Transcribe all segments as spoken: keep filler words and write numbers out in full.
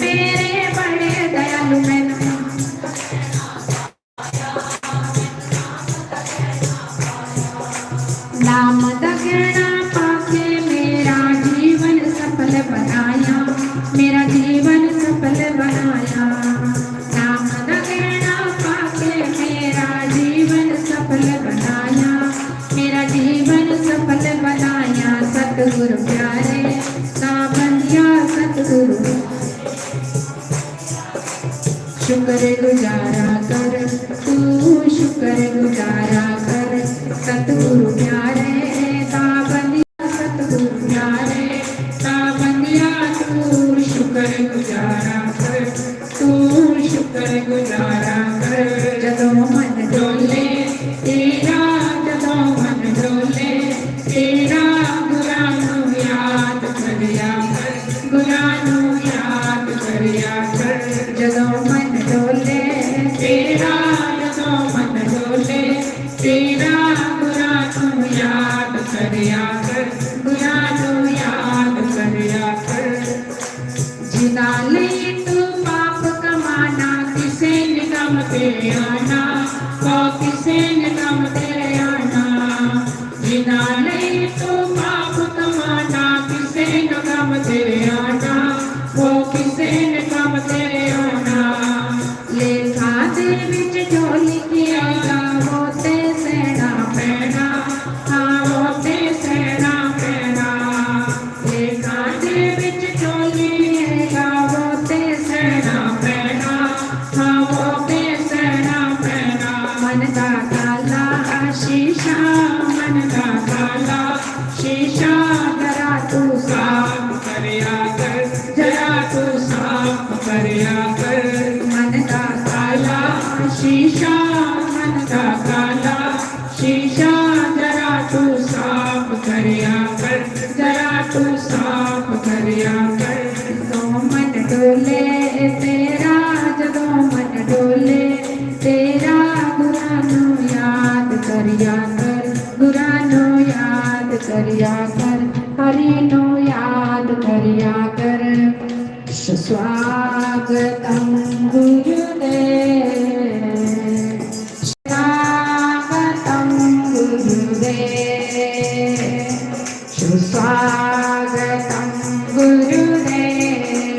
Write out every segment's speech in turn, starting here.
मेरे बड़े दयालु मैनू। नाम दा गैह्ना पाके मेरा जीवन सफल बनाया, मेरा जीवन सफल बनाया। नाम दा गैह्ना पाके मेरा जीवन सफल बनाया, मेरा जीवन सफल बनाया। सतगुरु प्यारे, ना बंदिया सतगुरु। शुक्र गुजारा कर, तू शुक्र गुजारा कर, सतगुरु प्यारे दा बंदिया, सतगुरु प्यारे दा बंदिया, तू शुक्र गुजारा कर, तू शुक्र गुजारा कर। जदों मन डोले तेरा, जदों मन डोले तेरा, गुरां नू याद करिया कर, गुरां नू याद करिया कर। जदों मन डोले तेरा, जदों मन डोले तेरा, गुरां नू याद करिया कर, गुरां नू याद करिया कर। जिन्हां लेई तू पाप कमाना, किसे ने कम तेरे आना, वो किसे ने कम तेरे आना। जिन्हां लेई तू पाप कमाना, किसे ने कम तेरे आना, वो किसे ने कम तेरे आना। लेखा दे विच जो लिखेगा, वो ते सहना पैना, हाँ, वो ते सहना पैना। लेखा दे विच जो लिखेगा, वो ते सहना पैना, हाँ, वो ते सहना पैना। मन दा काला शीशा, मन दा काला शीशा, जरा तू साफ करिया कर, जरा तू साफ करिया कर। मन दा काला शीशा, मन दा काला शीशा, जरा तू साफ करिया कर, जरा तू साफ करिया कर। जदों मन डोले तेरा, जदों मन डोले तेरा, गुरां नू याद करिया कर, गुरां नू याद करिया कर, हरि नू याद करिया कर। स्वागतम गुरुदेव, स्वागतम गुरुदेव, सुस्वागतम गुरुदेव,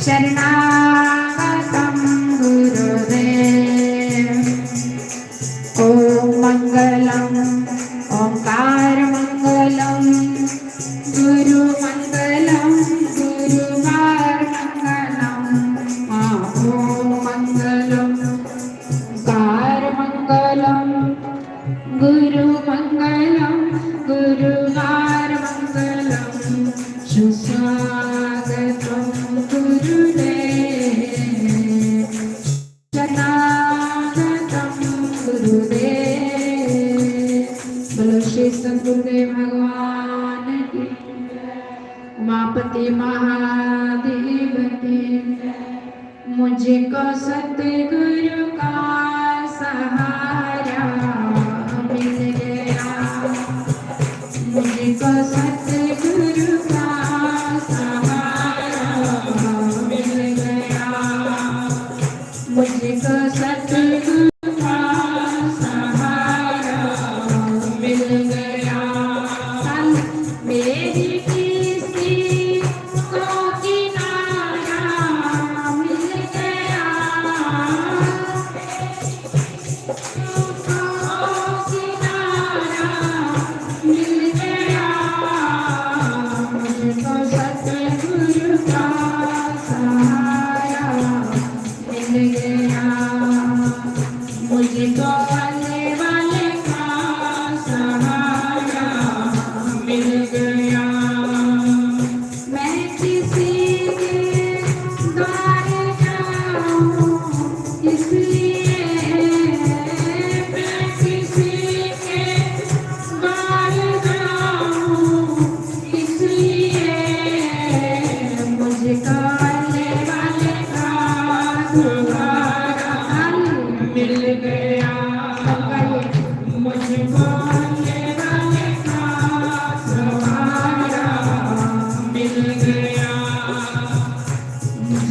शरणागतम गुरुदेव। ओम मंगलम, ओंकार मंगलम, गुरु मंगलम, गुरुवार मंगलम। हाँ, ओम मंगलम, ओंकार मंगलम, गुरु मंगलम, गुरुवार मंगलम। सुस्वागतम गुरुदेव, शरणागतम गुरुदेव। बोलो श्री सतगुरुदेव भगवान की, उमापति महादेव की। मुझको सतगुरु का सहारा मिल गया, मुझको सतगुरु का सहारा मिल गया, मुझको सतगुरु का सहारा मिल गया। मेरी किस्ती को किनारा मिल गया,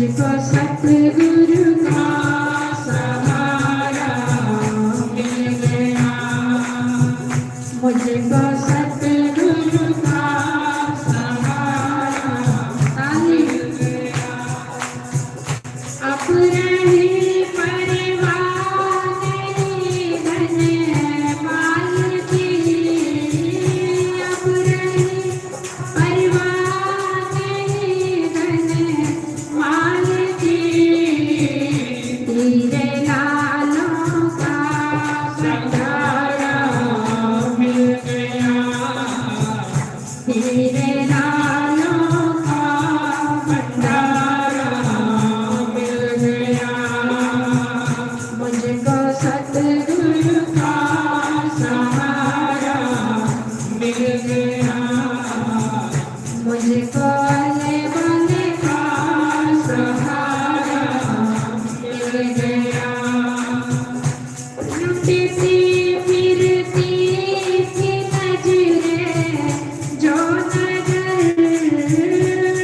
मुझको सतगुरु का सहारा मिल गया। मुझको सतगुरु का सहारा मिल गया। अब रही परवाह नहीं धन माल की, अब रही परवाह नहीं धन माल की, तेरे लालों का भंडारा मिल गया। तेरे लालों का भंडारा मिल गया। मुझको सतगुरु का सहारा मिल गया। मुझको अल्ले बल्ले का सहारा मिल गया। लुटती फिरती थी नजरें जो नजर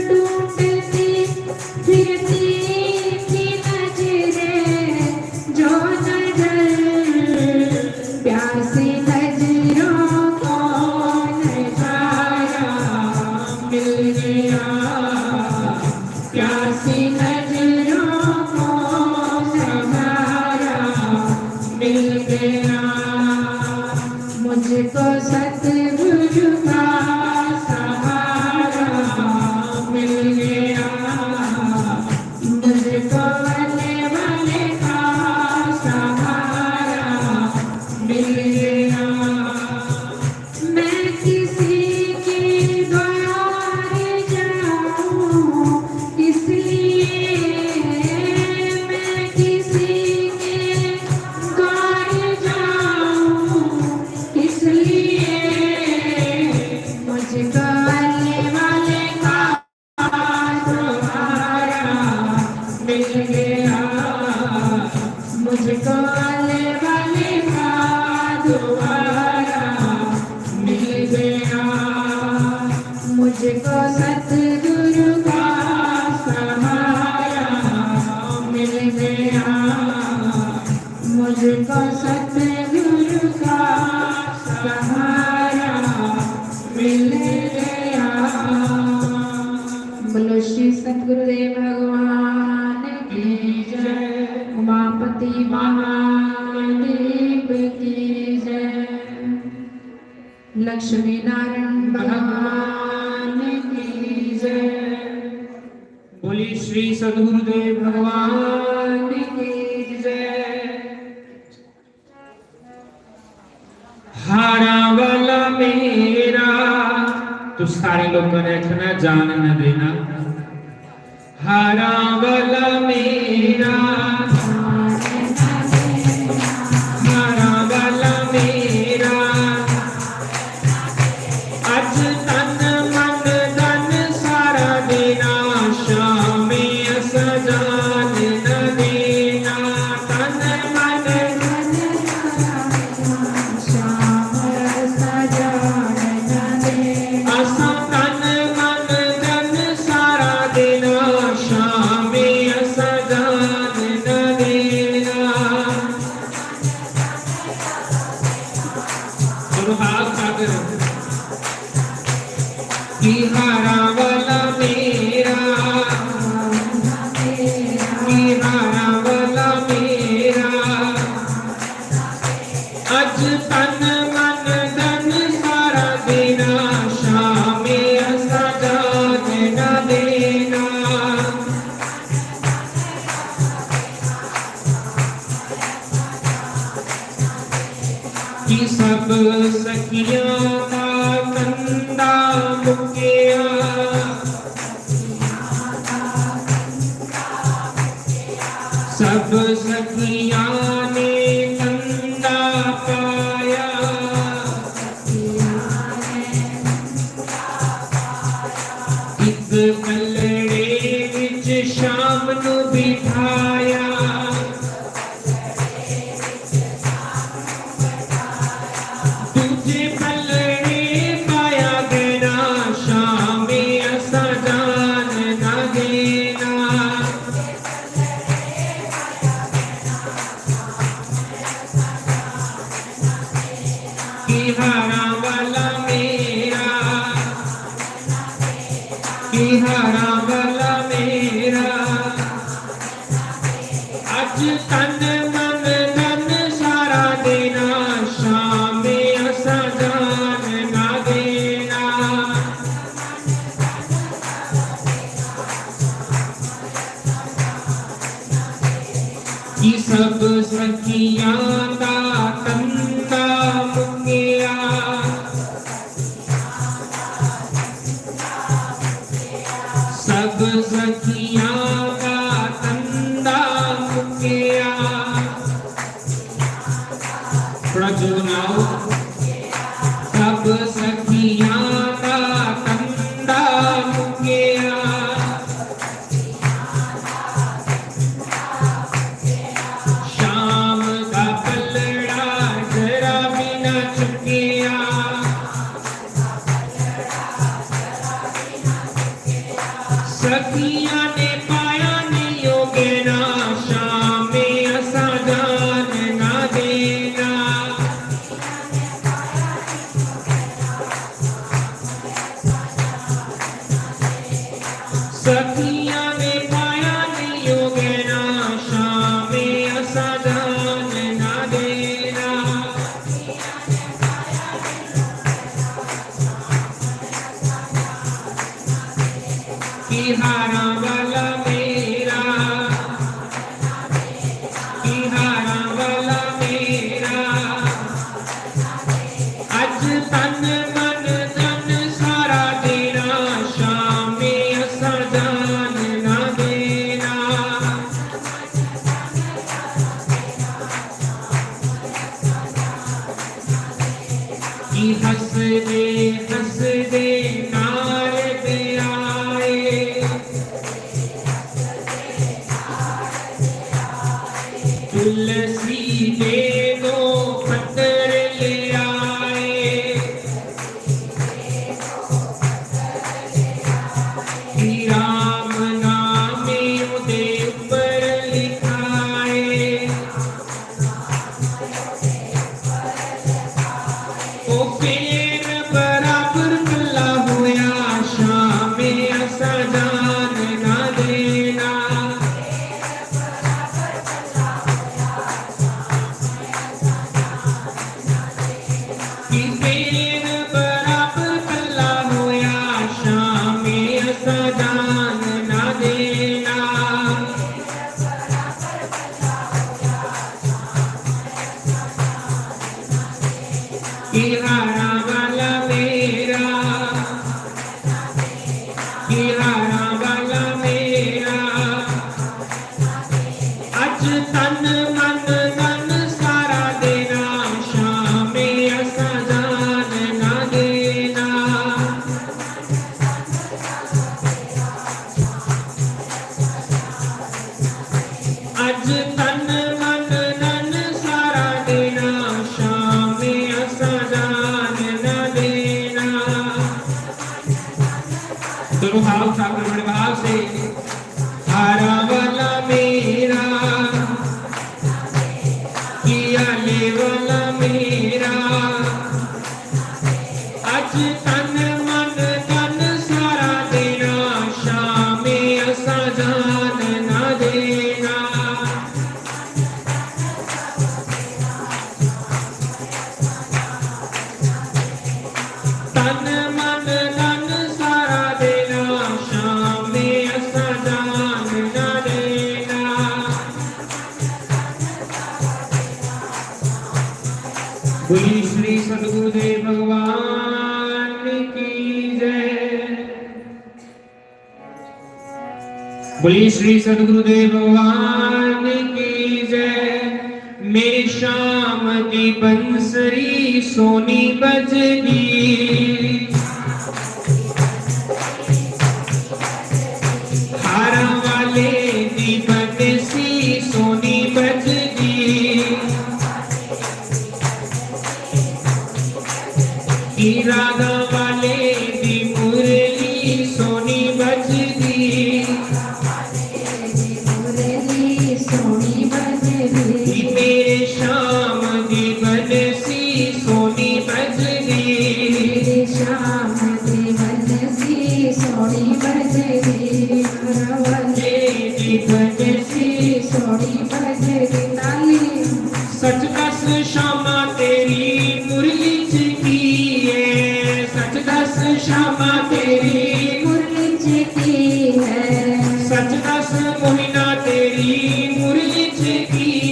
ढूंढती फिरती थी नजरें जो नजर प्यासी नजरों को नजारा मिल गया। प्यासी नजरों को सहारा मिल गया। मुझको सतगुरु का सहारा मिल गया। मुझको अल्ले बल्ले का सहारा मिल गया। मैं किसी के द्वार जाऊं, इसलिए मैं किसी के द्वार जाऊं, इसलिए मुझको अल्ले बल्ले का सहारा मिल गया। मुझको अल्ले बल्ले का सहारा मिल गया। मुझको सतगुरु का सहारा मिल गया। मुझको सतगुरु का सहारा मिल गया। बोलो श्री सतगुरुदेव भगवान की जय। उमापति महादेव की जय। लक्ष्मी नारायण भगवान की जय। बोलिए श्री सतगुरुदेव भगवान की जय। हारां वाला मेरा, तो सारे लोगों ने आखना, जान न देना। हारां वाला मेरा, हारां वाला मेरा, अज तन मन धन सारा देना, शामे असां जान न देना। तन मन धन सारा देना, शाम असां जान न देना। असां तन मन धन सारा देना, शामे असां जान न देना। सुभाष सागर। कि हारां वाला मेरा, कि हारां वाला मेरा, अज तन मन धन सारा देना, शामे असां जान न देना। कि सब सखियां दा कंदा मुक्केआ, सब सखियां ने कंदा पाया। इक पलड़े विच शाम नू बिठाया, दूजे पलड़े पाया गैना, शामे असां जान ना देना। सब सखियां दा तंदा मुक्केआ। सब सखियां दा तंदा मुक्केआ। थोड़ा जोर लाओ। सब सखियां दा तंदा मुक्केआ। शाम दा पलड़ा जरा भी ना चुक्केआ। सखियां ने पाया नहीं ओ गैना, शामे असां जान ना देना। सखियां ने पाया नहीं ओ गैना, शामे असां जान ना देना। कि हारां वाला मेरा, कि हारां वाला मेरा, अज तन मन धन सारा देना, शामे असां जान ना देना। कि हसदे हसदे नाल दे आए, तुलसी दे दो पत्तर ले आए। कि राम नाम ओदे उप्पर लिखाए। ओ फेर बराबर कल्ला होया, शामे असां जान ना देना। कि फेर बराबर कल्ला होया, शामे असां जान ना देना। कि हारां वाला मेरा, कि हारां वाला मेरा, अज तन मन धन सारा देना, शामे असां जान ना देना। अज तन मन धन सारा देना, शामे असां जान ना देना। दोनों हाथ उठा कर बड़े भाव से, हारां वाला मेरा, कि आले वाला मेरा, अज तन मन धन सारा देना, शामे असां जान ना देना। तन मन धन सारा देना, शामे असां जान ना देना। बोलिए श्री सतगुरुदेव भगवान की जय। बोलिए श्री सतगुरुदेव भगवान की जय। मेरे श्याम दी बंसरी सोनी बजदी, हारां वाले दी बंसरी सोनी बजदी, कि रागां वाले दी मुरली सोनी बजदी, मुरली सोनी बजदी। कि मेरे श्याम दी बंसरी सोनी बजदी, मेरे श्याम दी बंसरी सोनी बजदी। हारां वाले दी बंसरी सोनी बजदी। ताली। सच दस श्यामा तेरी मुरली च की है, सच दस श्यामा तेरी मुरली च की है, सच दस मोहिना तेरी मुरली च की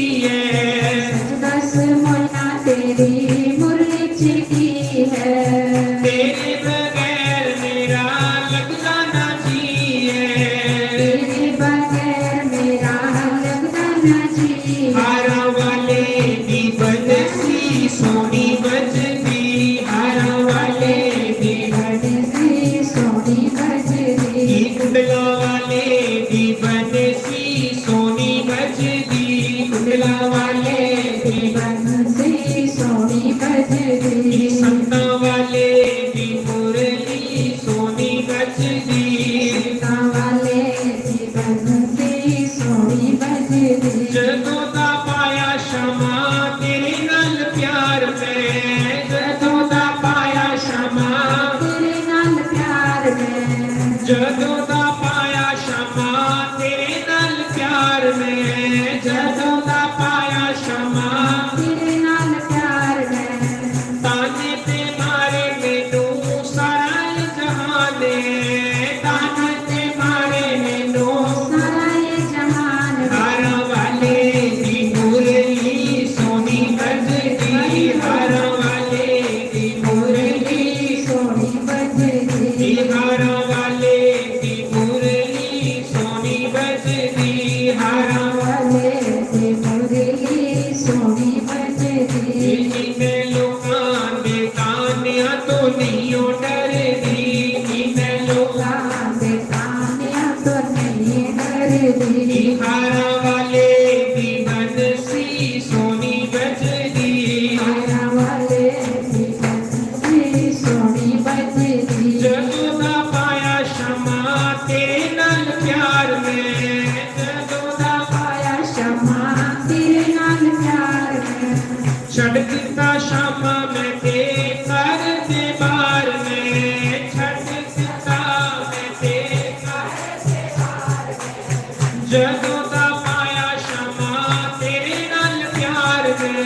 हारा वाले दी बंसी सोहनी बजदी, हारा वाले दी बंसी सोहनी बजदी। कुंडला वाले दी बंसी सोहनी बजदी, कुंडला वाले दी बंसी सोहनी बजदी। संता वाले दी मुरली सोहनी बजदी, संता वाले दी बंसी सोहनी बजदी। जदों दा पाया शमा तेरे नाल प्यार में, जदों दा पाया शमा तेरे नाल प्यार में, जदों दा पाया शमा तेरे नाल प्यार में, जदों दा पाया शमा तेरे नाल प्यार में। ताने ते मारे मैनू सारा ए जहान, ताने ते मारे मैनू सारा ए जहान। हारा वाले दी मुरली सोहनी बजदी, हारा वाले दी मुरली सोहनी बजदी, हारा वाले दी मुरली सोहनी बजदी, हारा वाले दी मुरली सोहनी बजदी। इन्हें लोकां दे तानियां तो नहीं ओ डरदी, इन्हें लोकां दे तानियां तो नहीं डरदी। हारा वाले दी बंसी सोहनी बजदी, हारा वाले दी बंसी सोहनी बजदी। जदों दा पाया शमा तेरे नाल प्यार में, जदों दा पाया शमा तेरे नाल प्यार में। छड़ दिता शमा मैं ते घर दे बार में, छड़ दिता मैं ते घर दे बार में। जदों दा पाया शमा तेरे नाल प्यार में,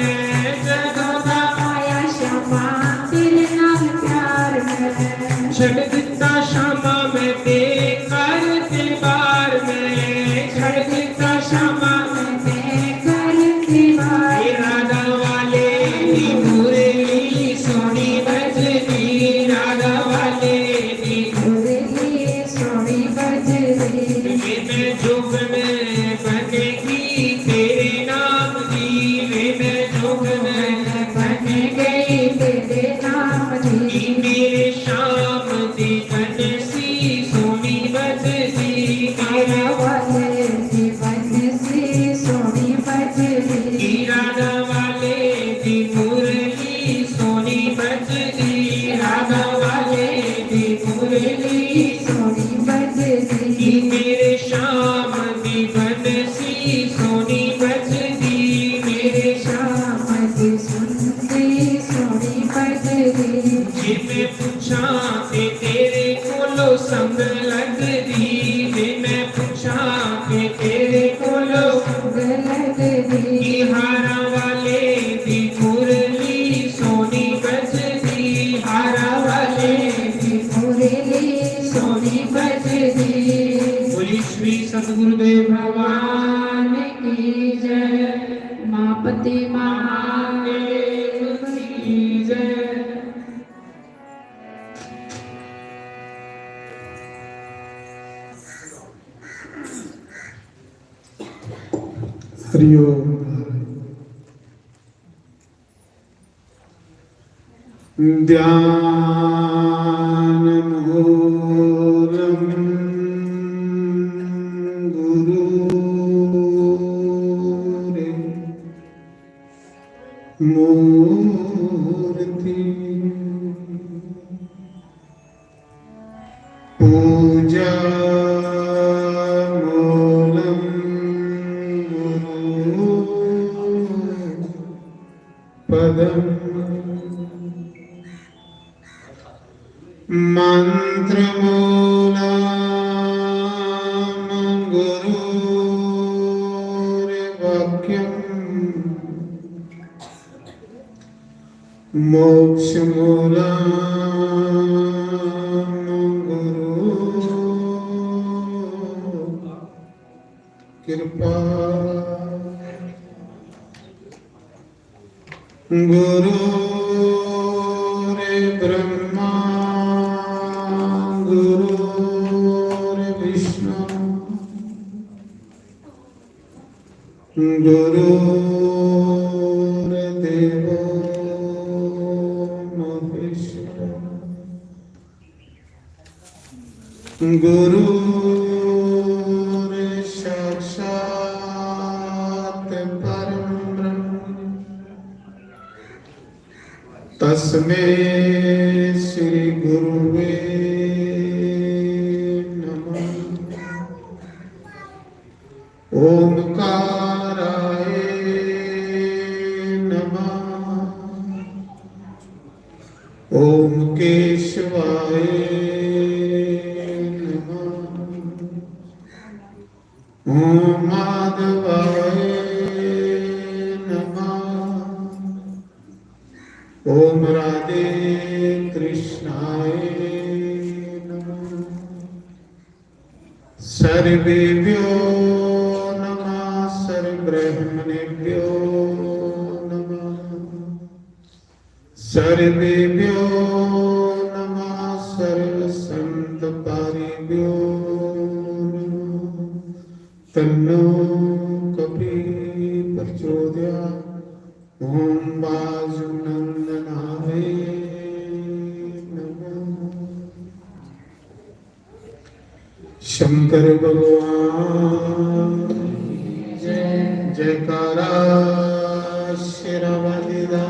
जदों दा पाया शमा तेरे नाल प्यार में। छड़ दिता शमा मैं ते घर दे बार में, छड़ दिता शमा मैं ते घर दे बार। ए राधा वाले दी मुरली सोहनी बजदी, राधा वाले दी मुरली सोहनी बजदी। वे मैं जोगन बनेगी तेरे नाम दी, वे मैं जोगन बन गई तेरे नाम दी। मेरे श्याम दी बंसी सोहनी बजदी, हारा वाले दी बंसी सोहनी बजदी। राधा वाले दी मुरली सोहनी बजदी, राधा वाले दी मुरली सोहनी बजदी। मेरे श्याम दी बंसी सोहनी बजदी, मेरे श्याम दी सुनदी सोहनी बजदी। जे मैं पूछां ते तेरे कोलों संग लगदी, जे मैं पूछां ते तेरे कोलों संग लगदी। हारा वाले दी मुरली सोहनी बजदी, हारा वाले दी मुरली सोहनी बजदी। बोलिए श्री सतगुरुदेव भगवान की जय, मापति महादेव की जय। हरि ओम। ध्यानमूलं गुरोर्मूर्ति पूजामूलं गुरोर्पदम्। मन्त्रमूलं गुरोर्वाक्यम्। मोक्षमूलं गुरु कृपा। गुरुर्ब्रह्मा गुरुर्विष्णु गुरुर्देवो महेश्वरः। गुरुर्साक्षात् परं ब्रह्म। तस्मै श्री गुरुवे नमः। ओंकाराय नमः। ओम केशवाय नमः। ओम माधवाय नमः। ओम राधे कृष्णाय नमः। सर्वेभ्यो नमः, सर्वब्राह्मणेभ्यो नमः, सर्वेभ्यो नमः, सर्वसंतपारिभ्यो नमः। तन्नो कपि प्रचोदयात्। ओम वायुनंदनाय नमः। शंकर भगवान जयकारा शेरावाली दा।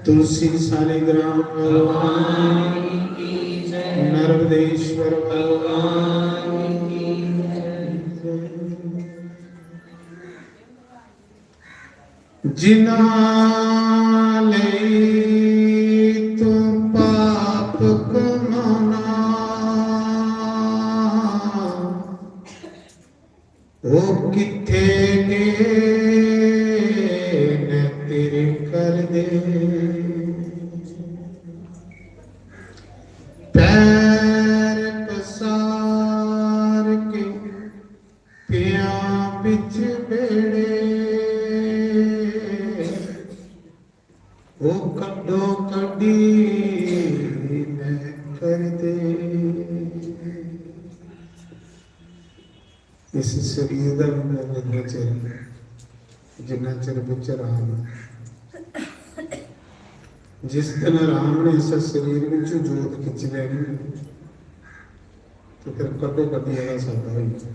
तुलसी शालिग्राम भगवान, नर्मदेश्वर भगवान। जिन्हां लेई तूं पाप कमाना, ओह कित्थे गे न तेरे घर दे? पैर पसार के पियां बिच बेड़े, ओह कड्डो कड्डी न करदे। इस शरीर दा बी मोह इन्ना चिर, जिन्ना चिर बिच राम ऐ। जिस दिन राम ने इस शरीर विचों जोत खिच्ची लैनी, ते फिर कड्डो कड्डी आह्ला सौदा होई गेआ।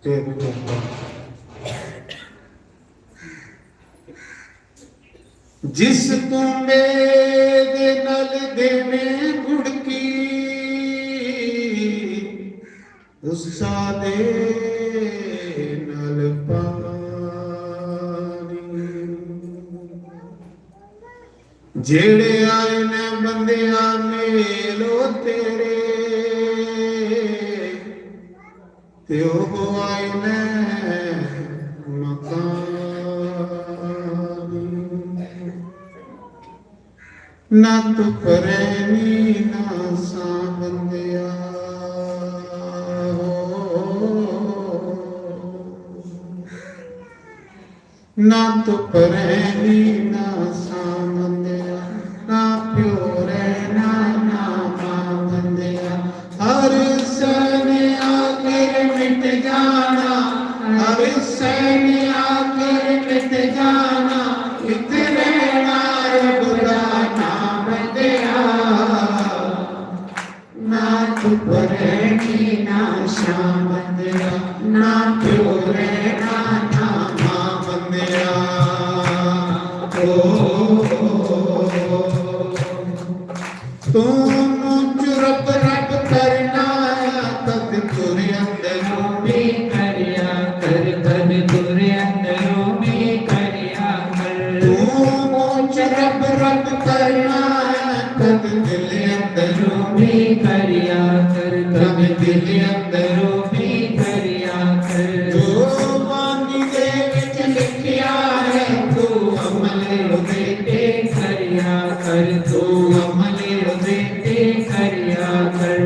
ते भी जोत। जिस तूंबे दे नल देवें गुड़की, उस्सा दे नल पानी। जेड़े आए न बंदेआ मेलो तेरे, ते ओह आए न मकानी। ना धुप रैनी ना छां बंदेआ, हो। ना धुप रैनी ना छां बंदेआ, ना प्यो रैना ना मां बंदेआ। हर सै ने आखिर मिट जाना, हर सै ने आखिर मिट जाना, इत्थे रैना रब दा नां बंदेआ। ना धुप रैनी ना छां बंदेआ, ना प्यो रैना ना मां बंदेआ। ओ, ओ, ओ, ओ। तू मुंह च रब रब करना, तद तुर अंदरों भी करया कर, तद तुर अंदरों भी करया कर। तू मुंह च रब रब करना, तद दिल अंदरों भी करया कर, तद दिल अंदरों भी करया कर। जो बानी दे विच लिखिया है, तू अमल उदे ते करया कर, तू अमल उदे ते करया कर।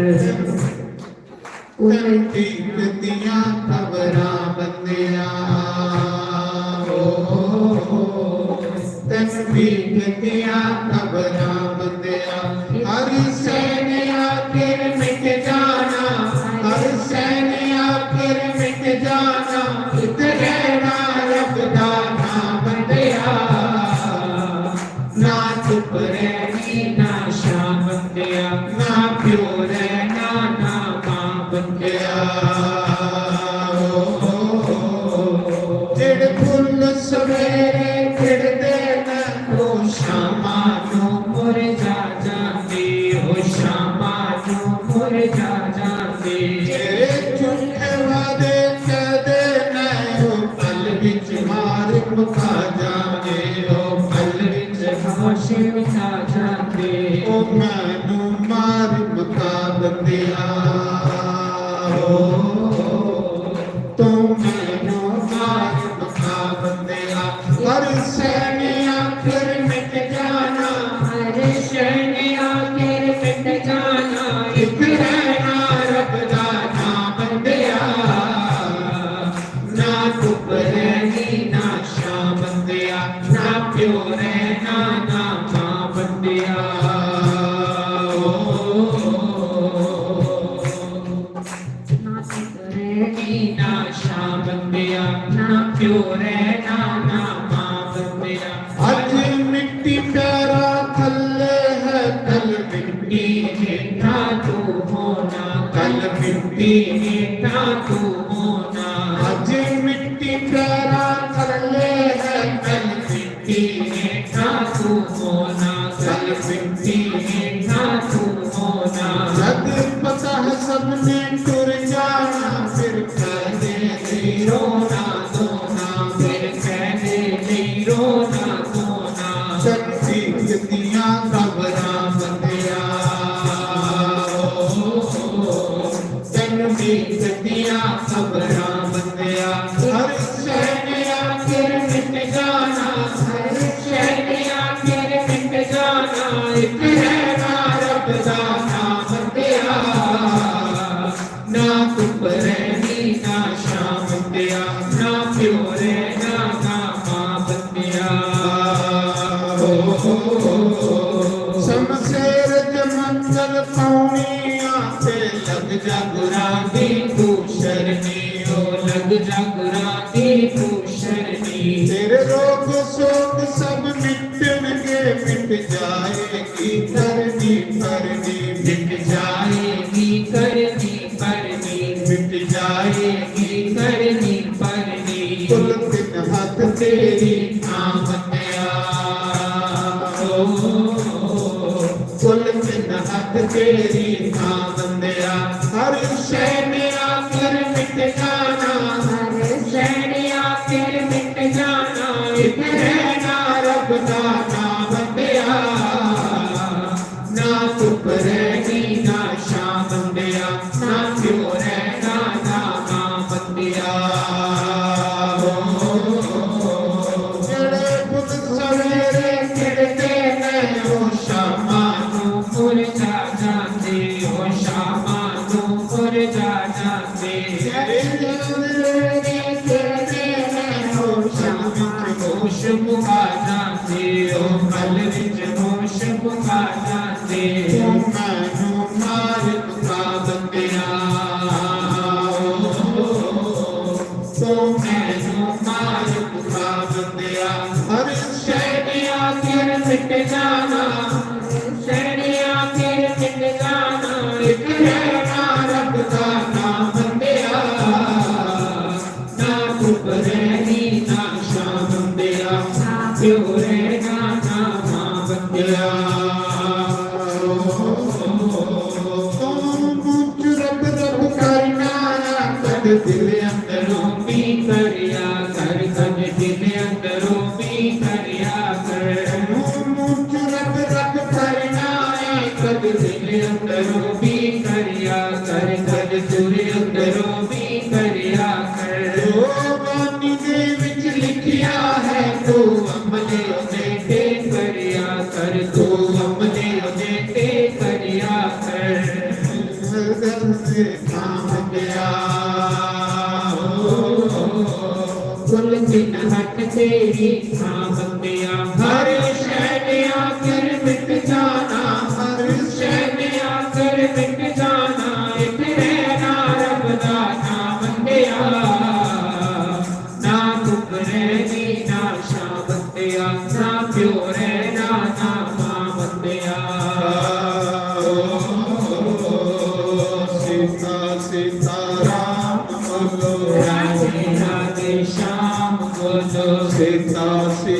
तनवीर दियां खबरां बंदेआ, ओ, तनवीर दियां खबरां बंदेआ। हर सै ने आखिर मिट जाना, जा जाते। तेरे झूठे वादे कहते मैं, ओ पल विच मार मुका जाते, ओ पल विच होश मिटा जाते। ओ मैनू मार मुका बंदिया, ओ तू मैनू मार मुका बंदिया। हर शय ने आखिर मिट जाना, हर शय ने आखिर मिट जाना। इक रहना रब दा नां बंदिया, ना धुप रहनी ना छां बंदिया, ना प्यो रहना ना मां बंदिया। ओ, ना धुप रहनी ना छां बंदिया, ना प्यो रहना ना मां बंदिया। अज मिट्टी पैरां थल्ले है, कल मिट्टी हेठां तू होना, कल मिट्टी हेठां तू होना। अज मिट्टी पैरां थल्ले है, कल मिट्टी हेठां तू होना, कल मिट्टी हेठां तू होना। जद पता है सबने टुर जाना, फिर कदे नहीं रोना धोना, फिर कदे नहीं रोना धोना। चंदी दियां खबरां बंदिया, ओ, चंदी दियां खबरां बंदिया। हर शय ने आखिर मिट जाना, हर शय ने आखिर मिट जाना। इक रहना रब दा नां बंदिया, ना धुप रहनी ना छां बंदिया, ना प्यो रहना ना मां बंदिया। ओ, शमशेर ते मंगल पौनियां ते लग जा गुरां दी तू शरणी, ओ लग जा गुरां दी तू शरणी। तेरे रोग शोक सब मिटणगे, मिट जाएगी करनी परनी, मिट जाएगी करनी परनी, मिट जाएगी करनी परनी। कुल तिन हथ तेरी थां बंदिया, ओ, कुल तिन हथ तेरी थां बंदिया। हर शय ने आखिर मिट जाना, हर शय ने आखिर मिट जाना। इक रहना रब दा नां बंदिया, ना धुप रहनी ना छां बंदिया, ना प्यो रहना ना मां बंदिया। ओ, जेड़े बुत सवेरे खिड़दे ने, ओ शामां नू मुरझा जांदे, ओ शामां नू मुरझा जांदे। जेड़े सवेरे खिड़दे ने, ओ शामां नू होश मुका जांदे, ओ पल विच होश मुका जांदे। तू मैनू मार मुका बंदिया, ओ, तू मैनू मार मुका बंदिया। हर शय ने आखिर मिट जाना, हर शय ने आखिर मिट जाना। इक रहना रब दा नां बंदिया, ना धुप रहनी ना छां बंदिया, ना प्यो रहना ना मां बंदिया। ओ, ओ, ओ, ओ, ओ, मुंह च रब रब करना, कद दिल अंदरों भी करिया कर, कद दिल अंदरों भी करिया कर। मुंह च रब रब करना है, कद दिल अंदरों भी करिया कर, कद दिल अंदरों भी करिया कर। जो बानी दे विच लिखिया है, तू अमले उदे ते करिया कर, तू अमले उदे ते करिया कर। थां बंदिया, ओ, कुल तिन हथ तेरी थां बंदिया। हर शय ने आखिर मिट जाना, हर शय ने आखिर मिट जाना। इक रहना रब दा नां बंदिया, ना धुप रहनी ना छां बंदिया, ना प्यो रहना ना मां बंदिया। ओ, सीता सीता राम बोलो, राधे राधे श्याम बोलो। सीता सीता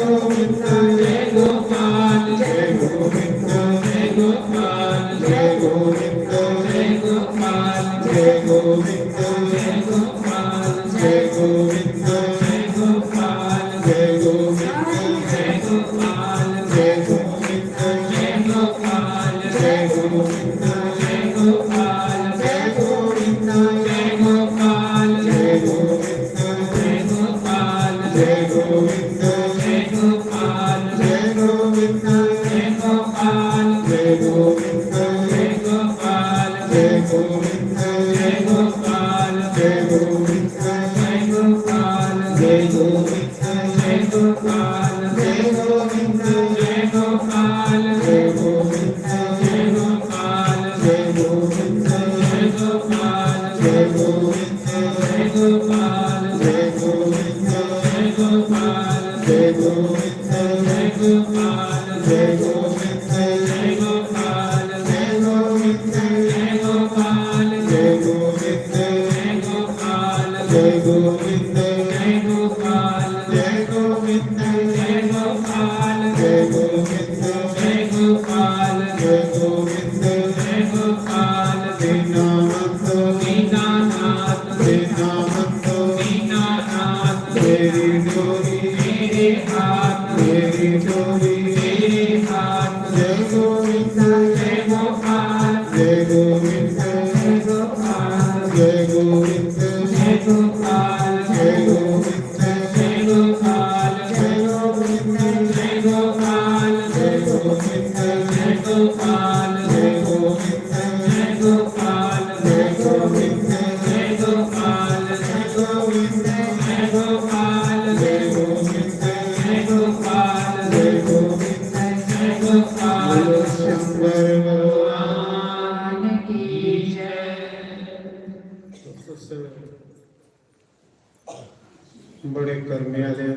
बड़े कर्मे आह्ले,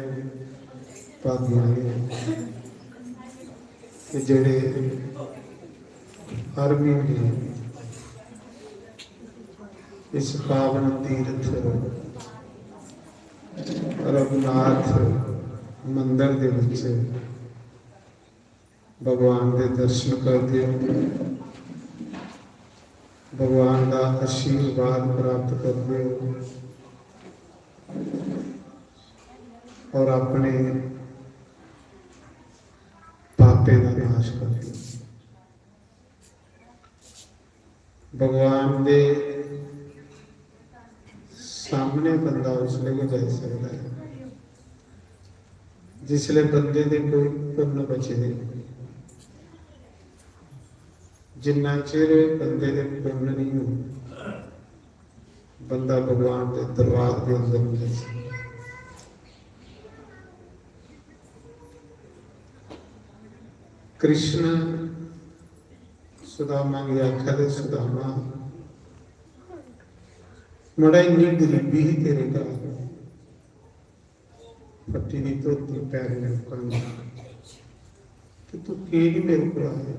भागे आह्ले, ते जेह्ड़े हर म्हीने इस पावन तीर्थ रघुनाथ मंदर दे विच भगवान दे दर्शन करदे हो, भगवान दा आशीर्वाद प्राप्त करदे हो और अपने पापें दा नाश करदे हो। भगवान दे सामने बंदा उसलै गै जाई सकदा ऐ जिसलै बंदे दे कोई पुन्न बचे दे। जिन्ना चिर बंदे दे पुन्न नेईं होन, बंदा भगवान दे दरबार दे अंदर नेईं जाई सकदा। कृष्ण सुदामा गी आखा दे, "सुदामा, मड़ा, इन्नी गरीबी ही तेरे घर, फट्टी दी धोती, पैरें दी कंघ, ते तू की निं मेरे कोल आया?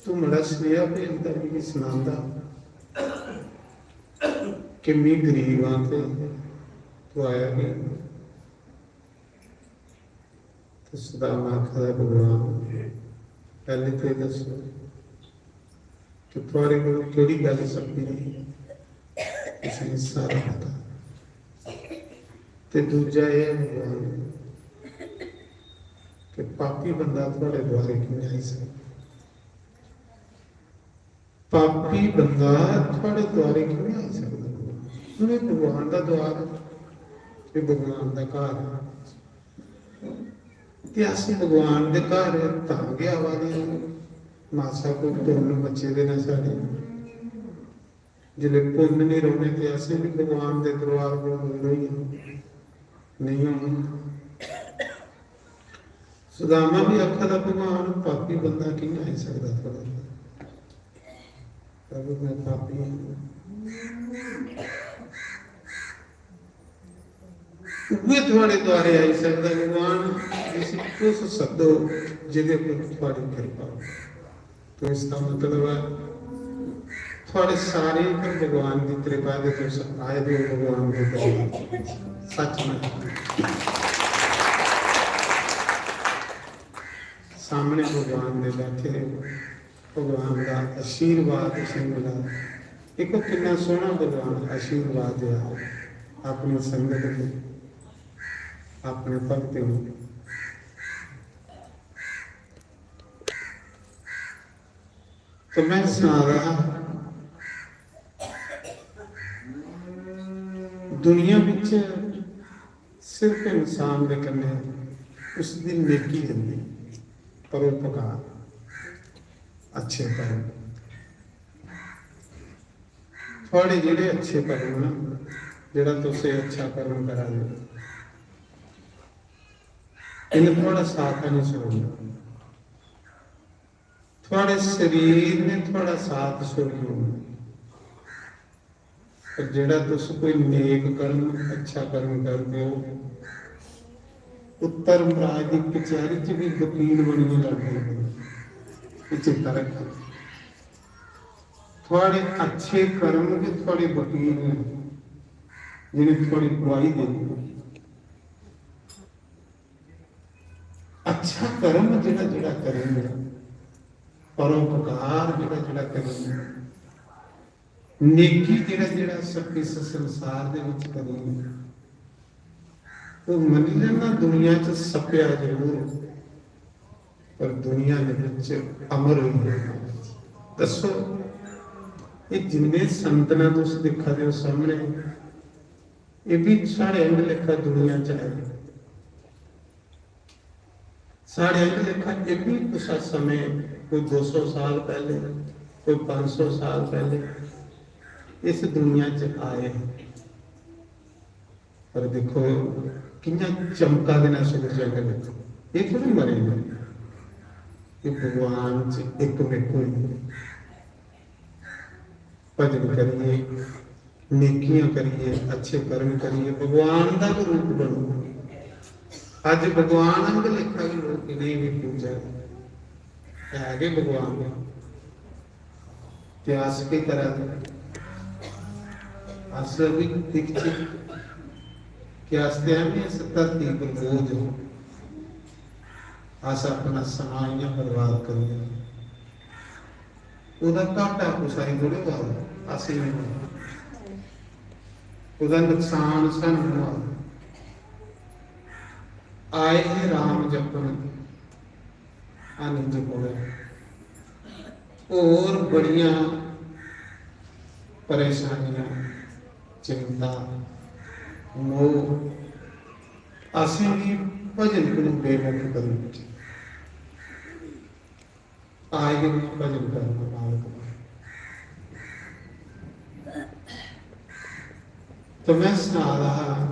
तू मड़ा सनेहा भेजदा, मिगी सनांदा कि में गरीब आं ते तू आया की नेईं?" ते सुदामा आखदा, "भगवान, पैह्लें ते एह् दस्सो कि थुआढ़े कोल केह्ड़ी गल्ल छप्पी दी, तुसेंगी सारा पता। ते दूजा एह् ऐ भगवान कि पापी बंदा थुआढ़े द्वारे कि'यां आई सकदा? पापी बंदा थुआढ़े द्वारे कि'यां आई सकदा?" उ'नें भगवान दा द्वार ऐ, एह् भगवान दा घर ऐ। ते अस भगवान दे घर तां गै आवा दे आं, मासा कोई पुन्न बचे दे न साढ़े। जिसलै पुन्न निं रौह्ने ते असें बी भगवान दे दरबार कोल दूर होई जाना, नेईं होना। सुदामा बी आखा दा, "भगवान, पापी बंदा कि'यां आई सकदा थुआढ़े कोल? प्रभु, में पापी आं।" उ'ऐ थुआढ़े द्वारे आई सकदा भगवान, जिसी तुस सद्दो, जेह्दे पर थुआढ़ी किरपा हो। तो इसदा मतलब ऐ, थुआढ़े सारें पर भगवान दी किरपा ऐ ते तुस आए दे ओ भगवान दे दरबार। सच में सामने भगवान दे बैठे दे ओ। भगवान दा आशीर्वाद तुसें मिला। दिक्खो, किन्ना सोह्ना भगवान आशीर्वाद देआ अपनी संगत गी, अपने भक्तें गी। तो में सना रहा, दुनिया बिच सिर्फ इंसान दे कन्नै उसदी नेकी जंदी, परोपकार, अच्छे कर्म। थुआढ़े जेह्ड़े अच्छे कर्म न, जेह्ड़ा तुस एह् अच्छा कर्म करा दे ओ, इन्नै थुआढ़ा साथ नहीं छोड़ना। थुआढ़े शरीर ने थुआढ़ा साथ छोड़ी ओड़ना। पर जेह्ड़ा तुस कोई नेक कर्म, अच्छा कर्म करदे ओ, उत्तर मराज दी कचैहरी च बी वकील बनियै लड़दे न। एह् चेता रक्खो, थुआढ़े अच्छे कर्म गै थुआढ़े वकील न, जि'नें थुआढ़ी गुआही देनी। अच्छा कर्म जेह्ड़ा जेह्ड़ा करेंगे, परोपकार जेह्ड़ा जेह्ड़ा करेंगे, नेकी जेह्ड़ा जेह्ड़ा सब इस संसार दे विच करेंगे, ओह् मन्नी लैना दुनिया च सप्पेआ जरूर, पर दुनिया दे विच अमर होई जाना। दस्सो, एह् जिन्ने संत न तुस दिक्खा दे ओ सामने, एह् बी साढ़े आंह्गर लेखा दुनिया च आए। साढ़े आंह्गर लेखा एह् बी कुसै समें, कोई दो सौ साल पैह्ले, कोई पंज सौ साल पैह्ले इस दुनिया च आए। पर दिक्खो, कि'यां चमका दे न सूरज आंह्गर लेखा। एह् थोह्ड़े मरे न, एह् भगवान च इक मिक होई गे। भजन करिए, नेकियां करिए, अच्छे कर्म करिए, भगवान दा गै रूप बनो। अज्ज भगवान आंह्गर लेखा गै लोक इ'नेंगी बी पूजा दे, है गै भगवान गै। ते अस केह् करा दे? अस बी दिखचै कि अस ते ऐ बी इस धरती पर बोझ आं। अस अपना समां इ'यां बर्बाद करी ओड़ने। ओह्दा घाटा कुसै गी थोड़े होआ दा, असें गी होआ दा। ओह्दा नुकसान सानूं होआ दा। आए हे राम जपन, हानि जपोए। होर बड़ियां परेशानियां, चिंता, मोह असेंगी भजन कोला बेमुख करी ओड़दे। आए दे भजन करना मालक दा। तो मैं सना रहा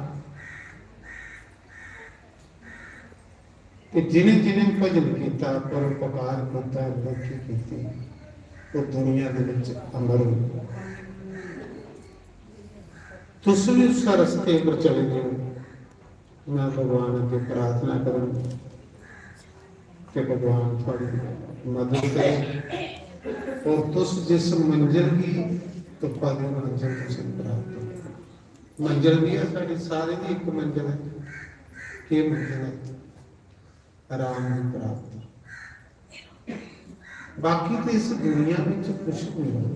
कि जिन्हें जिन्हें भजन किया, परोपकार किया, नेकी की, वो दुनिया के विच अमर हो। तुस भी उस रस्ते पर चले जाओ। मैं भगवान अगे प्रार्थना करूँ कि भगवान थोड़ी मदद करे और तुस जिस मंजिल की तुप्पा दे, मंजिल तुसें प्राप्त हो। मंजिल भी है, साड़ी सारे की एक मंजिल है। के मंजिल है? आराम की प्राप्ति। बाकी तो इस दुनिया में कुछ नहीं है,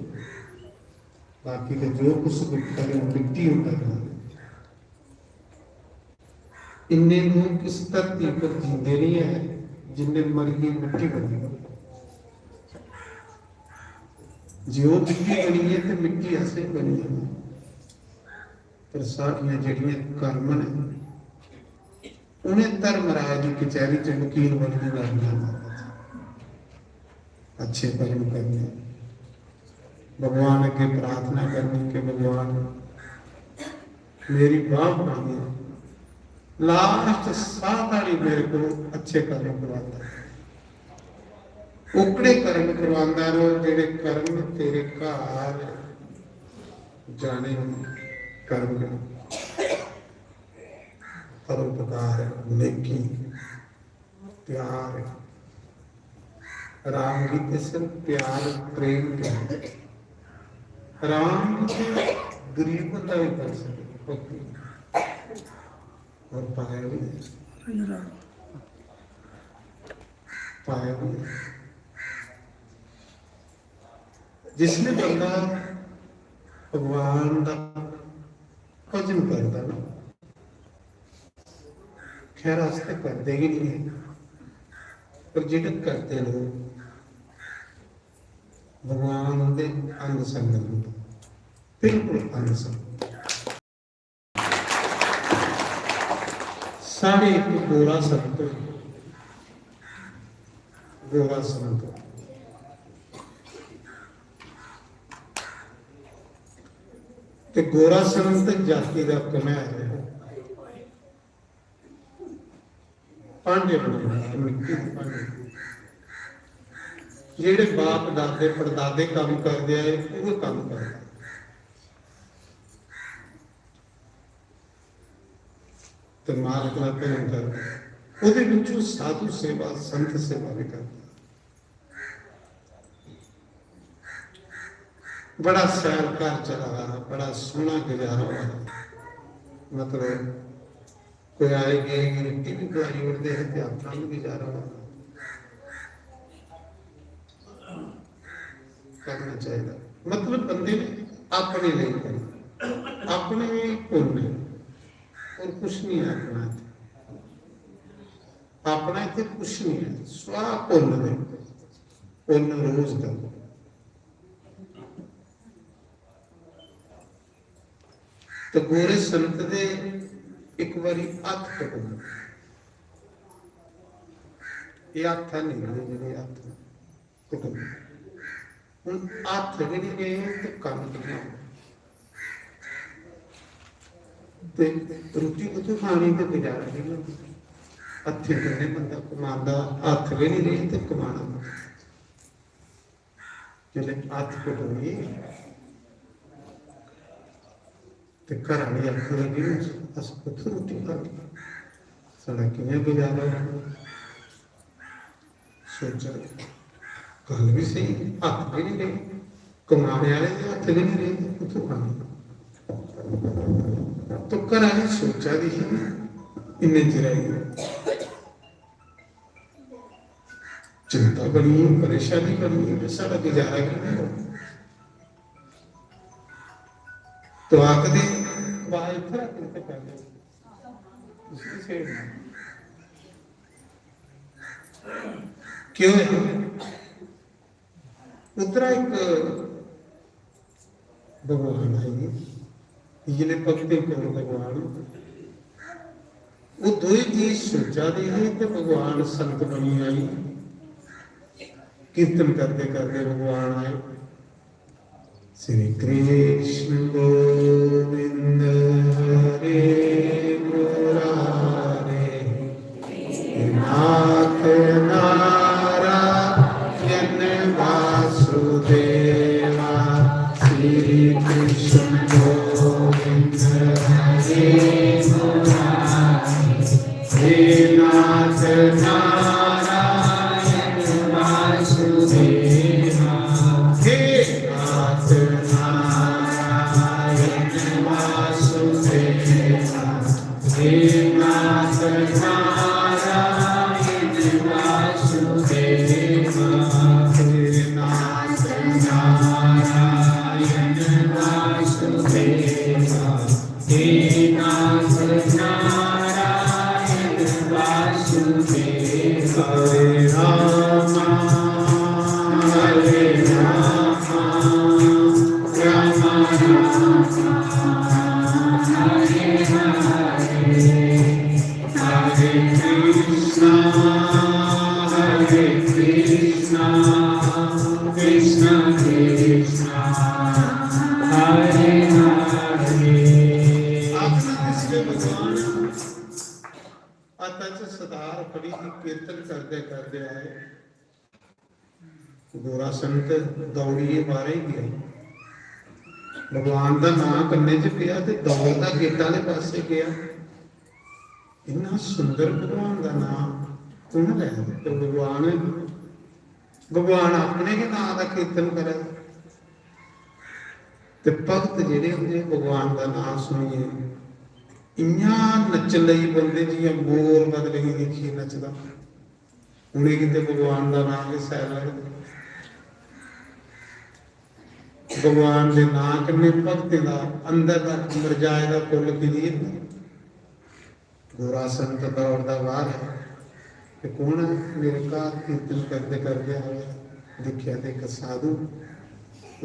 बाकी तो जो कुछ दुख है, वो मिट्टी होता है। इन्ने लोग इस धरती पर जींदे नहीं है, जिन्ने मरिए मिट्टी बनी। जे वो मिट्टी बनी है, तो मिट्टी ऐसे बनी है। पर साढ़ियां जेह्ड़ियां कर्म न, उ'नें धर्मराज दी कचैह्‌री च वकील बनियै लड़ना। अच्छे कर्म करने, भगवान अग्गें प्रार्थना करनी कि भगवान, मेरी बांह फड़ी, लास्ट साह धोड़ी मेरे को अच्छे कर्म करवाता। ओकड़े कर्म करवांदा रहो जेह्ड़े कर्म तेरे घर जाने कर्म न। परोपकार, नेकी, प्यार। राम गी ते सिर्फ प्यार, प्रेम प्यार। राम गी ते गरीब बंदा भी कर सके भक्ति। और पाया भी है। पाया भी है। जिसने बंदा भगवान दा भजन करदा ना, खैर, अस ते करदे गै नहीं है, पर जेह्ड़े करदे लोग, भगवान उंदे अंग संग न, बिल्कुल अंग संग। साढ़े इक गोरा संत, गोरा संत, ते गोरा संत जाति दा कमैर है। भांडे बनाने, मिट्टी दे भांडे। जेह्ड़े बाप दादे परदादे कम्म करदे आए, उ'ऐ कम्म करदा। ते मालक दा भजन करदा। ओह्दे विच ओह् साधु सेवा, संत सेवा भी करदा। बड़ा शैल घर चला दा हा, बड़ा सोह्ना गुजारा होआ दा। मतलब, कोई आए गए गी रुट्टी भी खलाई ओड़दे हे ते अपना भी गुजारा होआ दा। करना चाहिदा। मतलब, बंदे ने अपने लेई करना, अपने लेई पुन्न है, और कुछ नहीं है अपना इत्थै। अपना इत्थै कुछ नहीं है, स्वा पुन्न दे, पुन्न रोज करो। ते गोरे संत दे इक बारी हत्थ कटोए। एह् हत्थ है नहीं, जेह्ड़े हत्थ कटोए। हुन हत्थ गै नहीं रेह् ते कम्म कि'यां होना? ते रुट्टी कुत्थूं खानी ते गुजारा कि'यां होना? हत्थें कन्नै बंदा कमांदा, हत्थ गै नहीं रेह् ते कमाना कुत्थूं? जिसलै हत्थ कटोई ते घर आह्ली आखन लगी, "अस कुत्थूं रुट्टी खागे? साढ़ा कि'यां गुजारा होग?" सोचा, गल्ल बी स्हेई, हत्थ गै निं रेह्, कमाने आह्ले दे हत्थ गै निं रेह्, कुत्थूं खाने? तो घर आह्ली सोचा दी ही इन्ने चिरै गी। चिंता बनी, परेशानी बनी, ते साढ़ा गुजारा कि'यां होग? तो आखदे, "बाहर इत्थै रख, इत्थै कर दे।" उसी छेड़ना। क्यों है? उद्धरा इक भगवान आई गे, जिसलै भक्तें कोल भगवान, ओह् दोए जी सोचा दे हे ते भगवान संत बनी आई। कीर्तन करदे करदे भगवान आए। श्री कृष्ण गोविंद हरे मुरारे, नाथ नारायण वासुदेवा। श्री कृष्ण गोविंद हरे मुरारे, हे नाथ नारायण वासुदेवा। हे नाथ नारायण वासुदेवा। हे नाथ नारायण वासुदेवा। हे नाथ नारायण वासुदेवा। हे नाथ नारायण वासुदेवा। हरे राम, हरे राम, राम राम, हरे हरे। हरे कृष्णा, हरे कृष्णा, कृष्णा कृष्णा, हरे हरे। आखना किसने भगवान, अत च सदार फड़ी ही कीर्तन करदे करदे आए। गोरा संत दौड़ियै बाहर ही गया। भगवान दा नां कन्ने च पेआ ते दौड़दा गेट आह्ले पासे गया। इन्ना सुंदर भगवान दा नां कु'न लैग? ते भगवान, भगवान अपने गै नां दा कीर्तन करै। ते भक्त जेह्ड़े होंदे, भगवान दा नां सुनियै इ'यां नच्चन लगी पौंदे जि'यां मोर बदले गी दिक्खियै नचदा। उ'नेंगी ते भगवान दा नां गै शैल लगदा। भगवान दे नां कन्नै भक्तें दा अंदर दा मरजाए दा फुल्ल खिली जंदा। गोरा संत दौड़दा बाहर ऐ ते कौन ऐ? मेरे घर कीर्तन करदे करदे आया। दिक्खेआ ते इक साधु,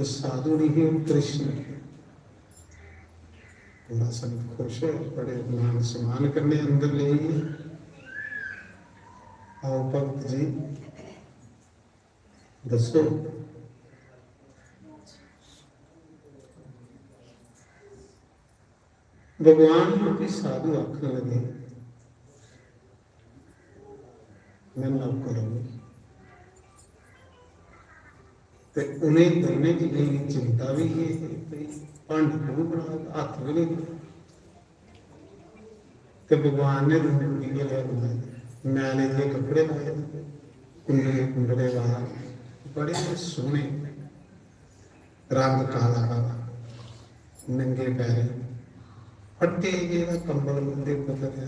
उस साधु नहीं, कृष्ण। गोरा संत खुश होए, बड़े मान सम्मान कन्नै अंदर लेई गे। आओ भक्त जी, दस्सो। भगवान रूपी साधु आखन लगे, "मैं नौकर हूँ।" ते उ'नें दोनें जनें गी चिंता बी ही, भांडे बी बनाए, हत्थ बी नहीं। ते भगवान ने रूप इ'यै नेहा बनाए दा, मैले जे कपड़े पाए दे, कुंडले कुंडले बाल, बड़े सोहने, रंग काला काला, नंगे पैरें, फट्टे जेहा कंबल उं'दे उप्पर धरेआ,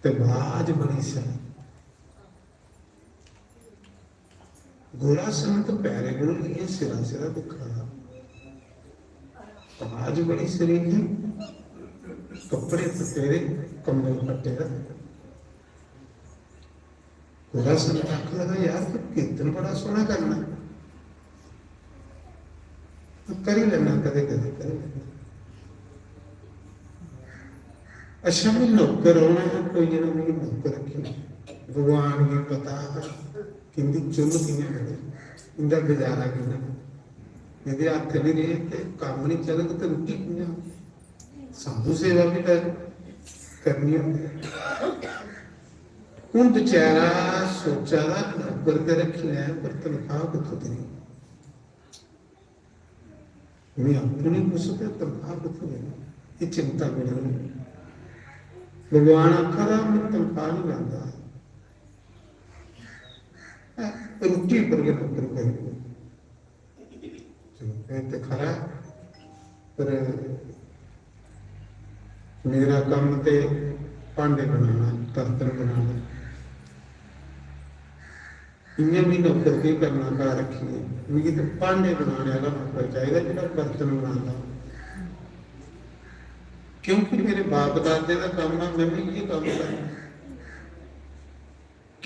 ते बाज बड़ी सैल। गोरा संत पैरें कोल लेइयै सिरा सिरा दिक्खा दा। बाज बड़ी सरीली, कपड़े फट्टे दे, कंबल फट्टे दा। गोरा संत आखन लगा, "यार, तू कीर्तन बड़ा सोहना करना।" करी लैना, कदें कदें करी लैना। अच्छा, मैं नौकर रौहना है, कोई ना कोई नौकर रखी। भगवान गी पता हा कि इंदी चुल्ल कियां बने, इंदा गुजारा कियां। इंदे हत्थ नहीं रहे ते कम्म नहीं चलग ते रुट्टी कियां? साधु सेवा भी कर, करनी होंदी है। हूं बेचारा सोचा दा, नौकर ते रखी लैं, पर तनखाह कुत्थों देनी? मैं अपनी कुछ ते तनखाह कुत्थों देनी? ये चिंता बनी। भगवान आखा दा, "मैं तनखाह नहीं लैंदा, रुट्टी पर गै नौकरी करी।" चलो, फिर ते खरा है, पर मेरा कम्म ते भांडे बनाना, बर्तन बनाना। इ'यां बी नौकर केह् करना घर रक्खियै? मिगी ते भांडे बनाने आह्ला नौकर चाहिदा, जेह्ड़ा बर्तन बनांदा। क्योंकि मेरे बाप दादे दा कम्म हा, में बी इ'यै कम्म करना।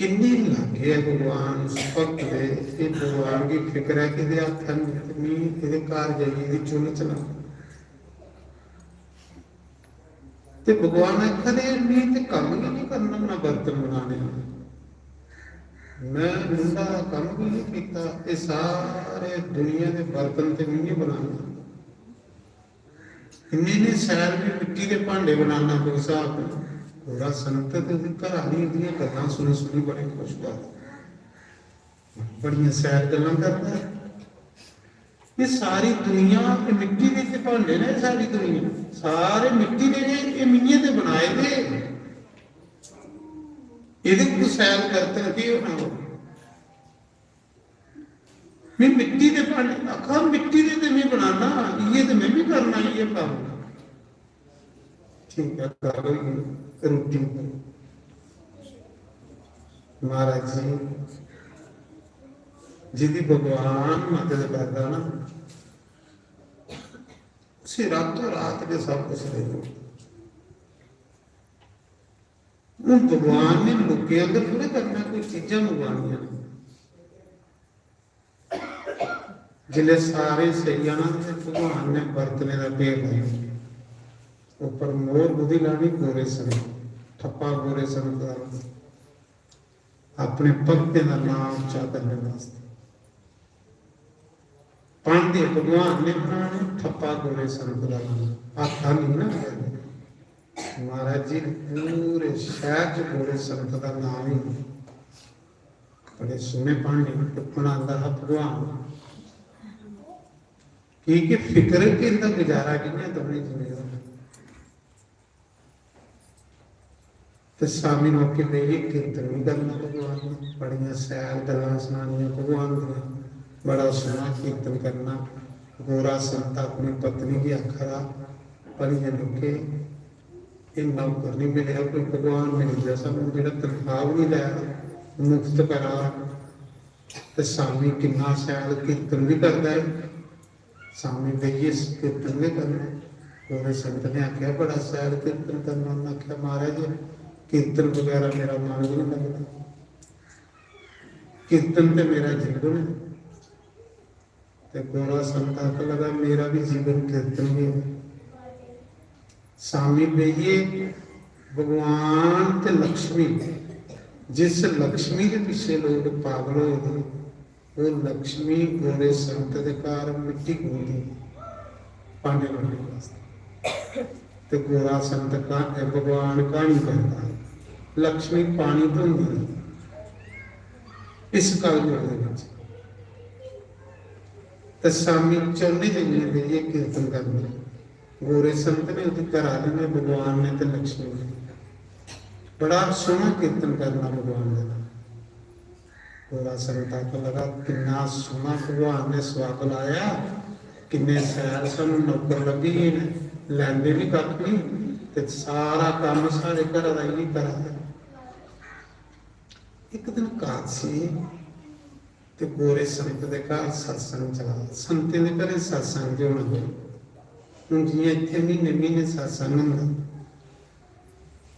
किन्नी लागे ऐ भगवान उस भक्त दे, ते भगवान गी फिक्र ऐ कि एह्दे हत्थ न, ते मी एह्दे घर जाइयै एह्दी चुल्ल चलां। ते भगवान आखा दे, "मी ते कम्म गै निं करना, ना बर्तन बनाने, में मुंडा दा कम्म बी निं कीता, एह् सारे दुनिया दे बर्तन ते मी गै बनाने।" इन्ने इन्ने शैल में मिट्टी दे भांडे बनाना कोई स्हाब निं। पूरा संत ते ओह्दी घर आह्ली ओह्दियां गल्लां सुनी सुनी बड़े खुश होआ दे। बड़ियां शैल गल्लां करदा ऐ। एह् सारी दुनिया, एह् मिट्टी दे ते भांडे ने, सारी दुनिया, सारे मिट्टी दे ने, एह् मि'यें ते बनाए दे। एह्दे कोल शैल करतन केह् होना? में मिट्टी दे भांडे, आखा, "मिट्टी दे ते में बनाना, इ'यै ते में बी करना, इ'यै कम्म।" ठीक ऐ, गल्ल होई गेई रुट्टी। महाराज जी, जिदी भगवान मदद करदा ना, उसी रातों रात गै सब कुछ देई ओड़दा। हून भगवान ने लोकें अग्गें थोड़े करना, कोई चीजां मंगवानियां न। जिसलै सारे सेई जाना ते भगवान ने बरतने दा ढेर लाया। उप्पर मोहर कुदी लानी? गोरे संत, ठप्पा गोरे संत दा लाना। अपने भक्तें दा नाम उच्चा करने वास्ते। भांडे भगवान ने बनाने, ठप्पा गोरे संत दा लाना। हत्थ नेईं ना करना। महाराज जी, पूरे शैह्र च गोरे संत दा नाम ही। बड़े सोह्ने भांडे बनांदा हा भगवान। की के फिकर कि इंदा गुजारा कि'यां, दौनें जनें दा। ते शामी मौके बेहियै कीर्तन बी करना भगवान ने। बड़ियां शैल गल्लां सनानियां भगवान दियां। बड़ा सोह्ना कीर्तन करना। गोरा संत अपनी पत्नी गी आखा दा, "बड़ियें लोकें एह् नौकर निं मिलेआ, कोई भगवान मिली जा सानूं, जेह्ड़ा तनखाह् बी निं लै दा, मुफ्त करा दा।" ते शामी किन्ना शैल कीर्तन बी करदा ऐ। शामी बेहियै कीर्तन गै करना। गोरे संत ने आखेआ, "बड़ा शैल कीर्तन करना।" उन्नै आखेआ, "महाराज, कीर्तन बगैरा मेरा मन गै निं लगदा। कीर्तन ते मेरा जीवन ऐ।" ते गोरा संत आखन लगा, "मेरा भी जीवन कीर्तन ही है।" शामी बेहियै भगवान ते लक्ष्मी, जिस लक्ष्मी दे पिच्छे लोग पागल होए दे, वो लक्ष्मी गोरे संत दे घर मिट्टी गुनदी, भांडे मांजने वास्ते। ते गोरा संत का-, भगवान क्हानी करदा, लक्ष्मी पानी ढोंदी इस कलयुग दे विच। ते शामी चौने जनियां बेहियै कीर्तन करना। गोरे संत ने, ओह्दी घराली ने, भगवान ने ते लक्ष्मी ने। बड़ा सोह्ना कीर्तन करना भगवान दा। गोरा संत आखन लगा, "किन्ना सोह्ना भगवान ने सुआग लाया, किन्ने शैल सानू नौकर लब्भी गे न, लैंदे बी कक्ख निं, ते सारा कम्म साढ़े घरा दा इ'यै करा दे।" इक दिन कादसी ते गोरे संत दे घर सत्संग चला दा। संतें दे घरें सत्संग ते होना गै। हून जि'यां इत्थै म्हीने म्हीने सत्संग होंदा,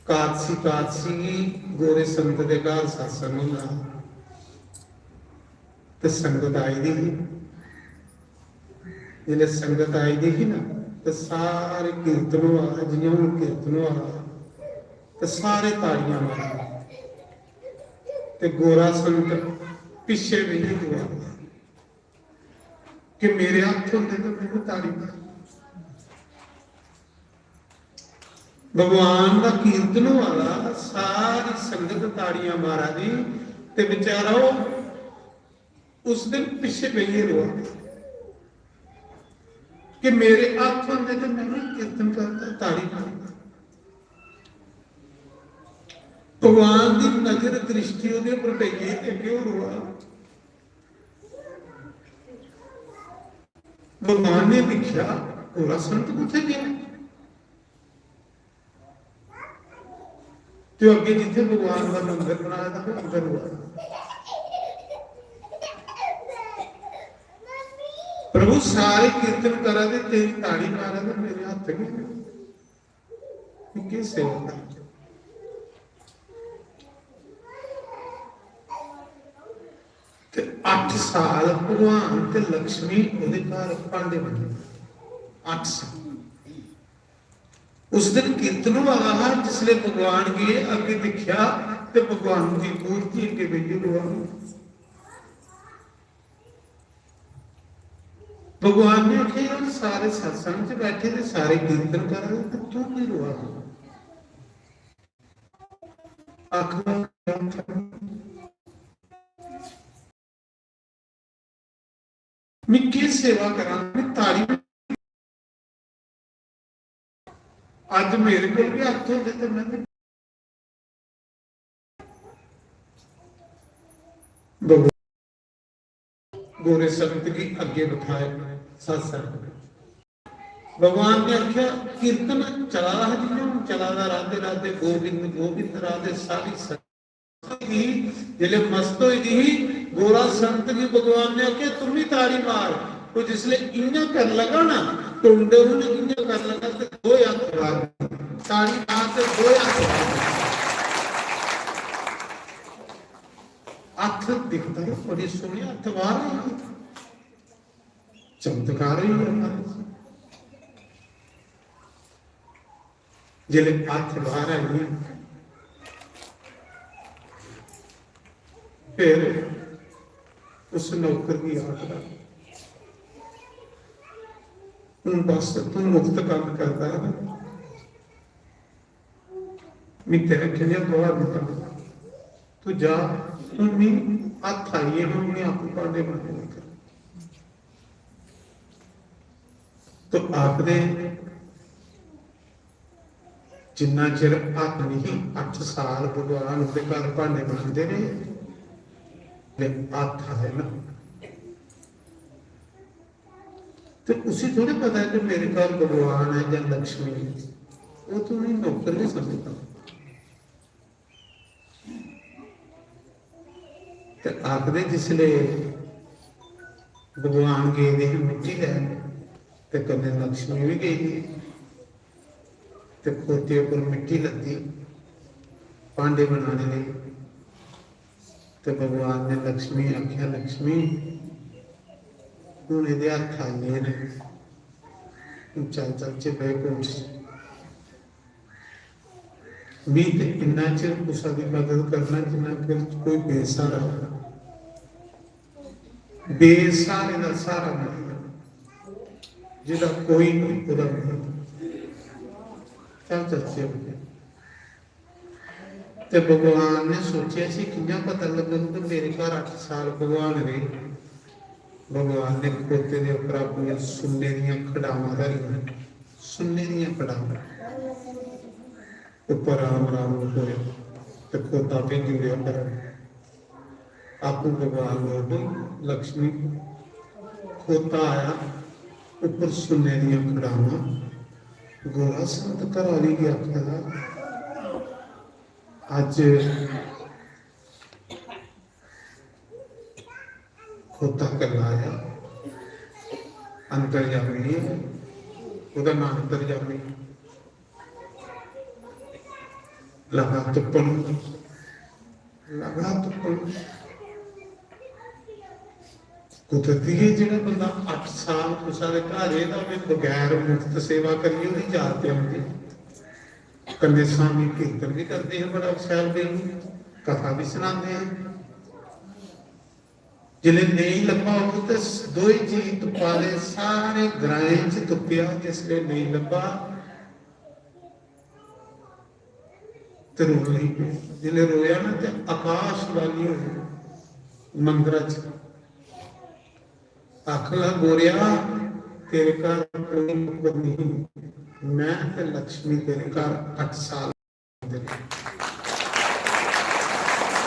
कादसी, कादसी गी गोरे संत दे घर सत्संग होंदा ते संगत आई दी ही। जिसलै संगत आई दी ही ना, ते सारे कीर्तन होआ दा, जि'यां हून कीर्तन होआ दा, ते सारे ताड़ियां मारा दे। ते गोरा संत पिच्छे बेहियै दुआ दा कि मेरे हत्थ होंदे ते मैं भी ताड़ी मारनी। भगवान दा कीर्तन होआ दा, सारी संगत ताड़ियां मारा दी, ते बेचारा ओह् उस दिन पिच्छे बेहियै रोआ कि मेरे हत्थ होंदे ते मैं भी कीर्तन करदा, ताड़ी मारदा। भगवान दी नजर दृष्टि ओह्दे पर पेई गेई ते अग्गें ओह् रोआ। भगवान ने दिक्खेआ, "गोरा संत कुत्थै गेआ?" ते अग्गें जित्थै भगवान दा मंदर बनाए दा, ओह् अंदर होआ। "प्रभु, सारे कीर्तन करा दे, तेरी ताड़ी मारा दे, मेरे हत्थ गै निं। केह् सेवा कर?" ते अट्ठ साल भगवान ते लक्ष्मी ओह्दे घर भांडे बने। अट्ठ साल। उस दिन कीर्तन होआ दा हा, जिसले भगवान गे अग्गे दिक्खेआ ते भगवान दी मूर्ति अग्गे बेहियै रोआ दी। भगवान ने आखेआ, "यार, सारे सत्संग च बैठे दे, सारे कीर्तन करा दे, ते तू की रोआ दा?" आखदा, "मैं केह् सेवा करां, मैं ताड़ी।" अज्ज मेरे कोल भी हत्थ होंदे ते मैं भी भगवान गोरे संत गी अग्गे बठाए सत्संग। भगवान ने आख्या, कीर्तन चला दा हा, जियां हून चला दा, राधे राधे, गोविंद गोविंद, राधे, सारी संगत ही जिसले मस्त होई दी ही, गोरा संत गी भगवान ने आख्या, "तुम भी ताड़ी मार।" वो जिसले इयां कर लगा ना, टुंडे हुन इयां कर लगा ते दो हत्थ बाहर, ताड़ी मार ते दो हत्थ बाहर। हत्थ दिखदा, बड़ी सोहनी हत्थ बाहर आई। चमत्कार होई गेआ महाराज। जिसलै हत्थ बाहर आई गे, फिर उस नौकर गी आखदा, "हून बस तू मुफ्त कम्म करदा है, मैं तेरे कन्नै बहुत निकल, तू जा, हून मैं हत्थ आई गे, हून मैं आपू भांडे मांजने लगा।" तो आखदे, जिन्ना चिर हत्थ नहीं, अट्ठ साल भगवान उंदे घर भांडे बनांदे रेह्, ते हत्थ आए ना, ते उसी थोड़े पता है कि मेरे घर भगवान है या लक्ष्मी है। वो तो उन्हें नौकर नहीं समझता। ते आखदे, जिसले भगवान गेदे हे मिट्टी लैन, ते कन्नै लक्ष्मी बी गेदी, ते खोते उप्पर मिट्टी लद्दी भांडे बनाने लेई। ते भगवान ने लक्ष्मी आखेआ, "लक्ष्मी, हून एह्दे हत्थ आई गे न, हून चल, चलचे बैकुंठ च।" मी ते इन्ना चिर कुसै दी मदद करना जिन्ना चिर कोई बेसहारा होऐ। बेसहारे दा सहारा मिलदा, जेह्दा कोई निं, ओह्दा मिलदा। चल चलचे अग्गें। ते भगवान ने सोचेआ, "इसी कि'यां पता लग्गग कि मेरे घर अट्ठ साल भगवान रेह्?" भगवान ने खोते दे उप्पर अपनियां सुन्ने दियां खडावां धरियां, सुन्ने दियां खडावां। उप्पर राम राम लिखोया ते खोता भेजी ओड़ेआ घरा। आपूं भगवान लोग लक्ष्मी, खोता आया, उप्पर सुन्ने दियां खडावां। गोरा संत घर आह्ली गी आखा दा, अज्ज खोता कल्ला आया, अंतर्यामी ऐ, ओह्दा नांऽ अंतर्यामी। लगा तुप्पन, लगा तुप्पन। कुदरती ऐ, जेह्ड़ा बंदा अट्ठ साल कुसै दे घर रेह्दा, उ'नें बगैर मुफ्त सेवा करियै ओह्दी याद ते औंदी। कन्नै स्वामी कीर्तन बी करदे हे, बड़ा शैल दिन, कथा बी सनांदे हे। जिसलै नेईं लब्भा, ओह् ते दोए जी तुप्पा दे, सारे ग्राएं च तुप्पेआ, जिसलै नेईं लब्भा ते रोन लगी पे। जिसलै रोया ना, ते आकाशवाणी होई मंदरा च, आखन लगा, "गोरेआ, तेरे घर कोई नौकर नहीं, मैं ते लक्ष्मी तेरे घर अट्ठ साल।"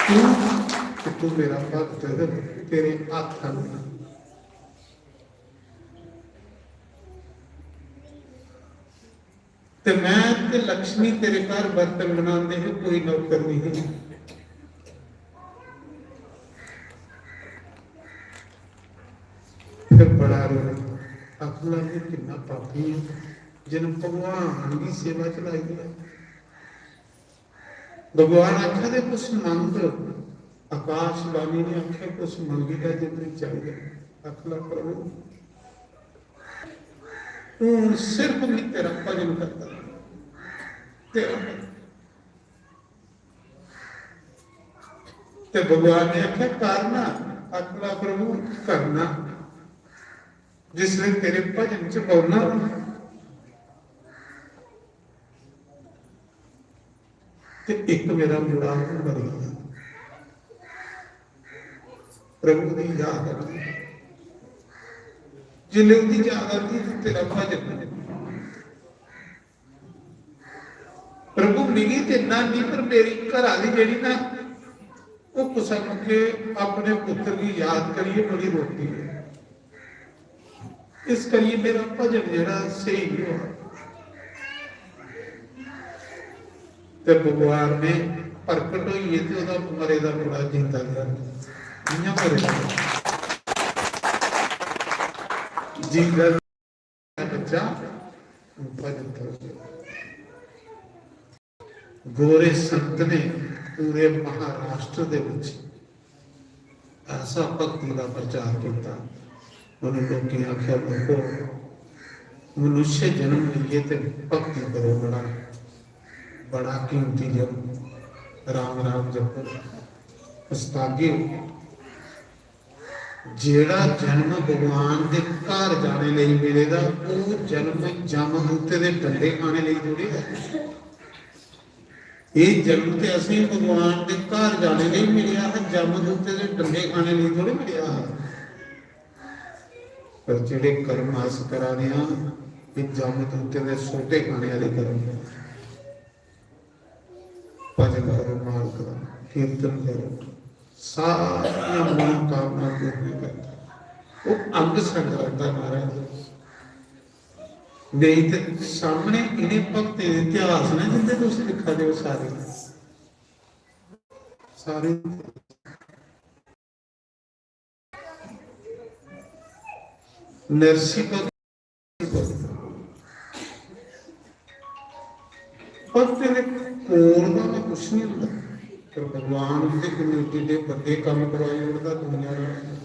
क्यों? कि तू मेरा भक्त है, तेरे हत्थ न। ते मैं ते लक्ष्मी तेरे घर बर्तन बनांदे हे, कोई नौकर नहीं। फिर बड़ा रोया, आखन लगा, "मैं किन्ना पापी हूं, जिन भगवान दी सेवा चलाई है।" भगवान आखा दे, "कुछ मंग, आकाशवाणी ने आखेआ, "कुछ मंगी लै जे तुगी चाहिदा।" आखन लगा, "प्रभु, हून सिर्फ मैं तेरा भजन करदा, तेरा भजन।" ते भगवान ने आखेआ, "करना।" आखन लगा, "प्रभु, करना, जिसने तेरे भजन च बोलना।" ते इक मेरा मुड़ा मरी गया। प्रभु दी याद आंदी। जिसलै उंदी याद आंदी ते तेरा भजन। प्रभु, मिगी ते इन्ना नहीं, पर मेरी घर आह्ली जेह्ड़ी ना, ओह् कुसै मौके अपने पुत्तर गी याद करियै बड़ी रोंदी ऐ। इस करियै मेरा भजन जेह्ड़ा स्हेई नहीं होआ। ते भगवान ने प्रकट होइयै ते ओह्दा मरे दा मुड़ा जिंदा कर दित्ता। इ'यां मरे दा जिंदा बच्चा भजन करो। गोरे संत ने पूरे महाराष्ट्र दे विच ऐसा भक्ति दा प्रचार किया। उन्हें लोकें आख्या, "लोको, मनुष्य जन्म लिए ते भक्ति करो, बड़ा, बड़ा कीमती जन्म, राम राम जपो, पछतागे हो।" जेड़ा जन्म भगवान दे घर जाने लेई मिले दा, ओह जन्म जमदूते दे डंडे खाने लेई थोड़ी है। एह जन्म ते असें भगवान दे घर जाने लेई मिलेआ हा, जमदूते दे डंडे खाने लेई थोड़ी मिलेआ हा। पर जेड़े कर्म अस करा दे हां, एह जमदूते दे सोटे खाने वाले कर्म ने। भजन करो मालक दा, कीर्तन करो, सारियां मनोकामना पूर्ण करदा। ओह अंग संग रखदा महाराज। नेईं ते सामने इ'नें भक्तें दे इतिहास ने जिंदे तुस दिक्खा दे ओ सारे, सारे नरसी भगत, भक्तें दे कोल दा ना कुछ नहीं होंदा, पर भगवान उनके कमेटी दे बड़े काम करवाई ओड़दा दुनिया दा।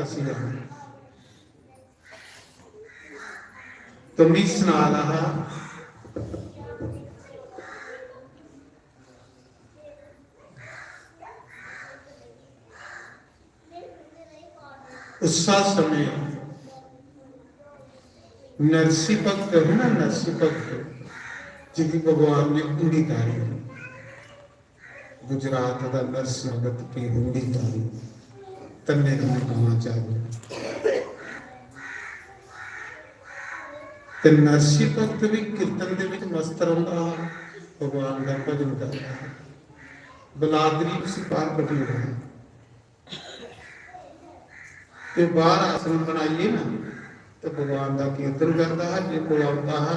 फसी जाना। तो मी सना रहा, उस समय नरसी भक्त है ना, नरसी भक्त जिंदी भगवान ने उंडी तारी, गुजरात दा नरसी भक्त की उंडी तारी, तन्ने तन्ने कमा चालू। ते नरसी भक्त भी कीर्तन दे विच मस्त रौंदा हा, भगवान दा भजन करदा हा। बलादरी उसी बाहर कड्ढी ओड़ेआ। ते बाहर आश्रम बनाइयै ना, ते भगवान दा कीर्तन करदा हा, जे कोई औंदा हा,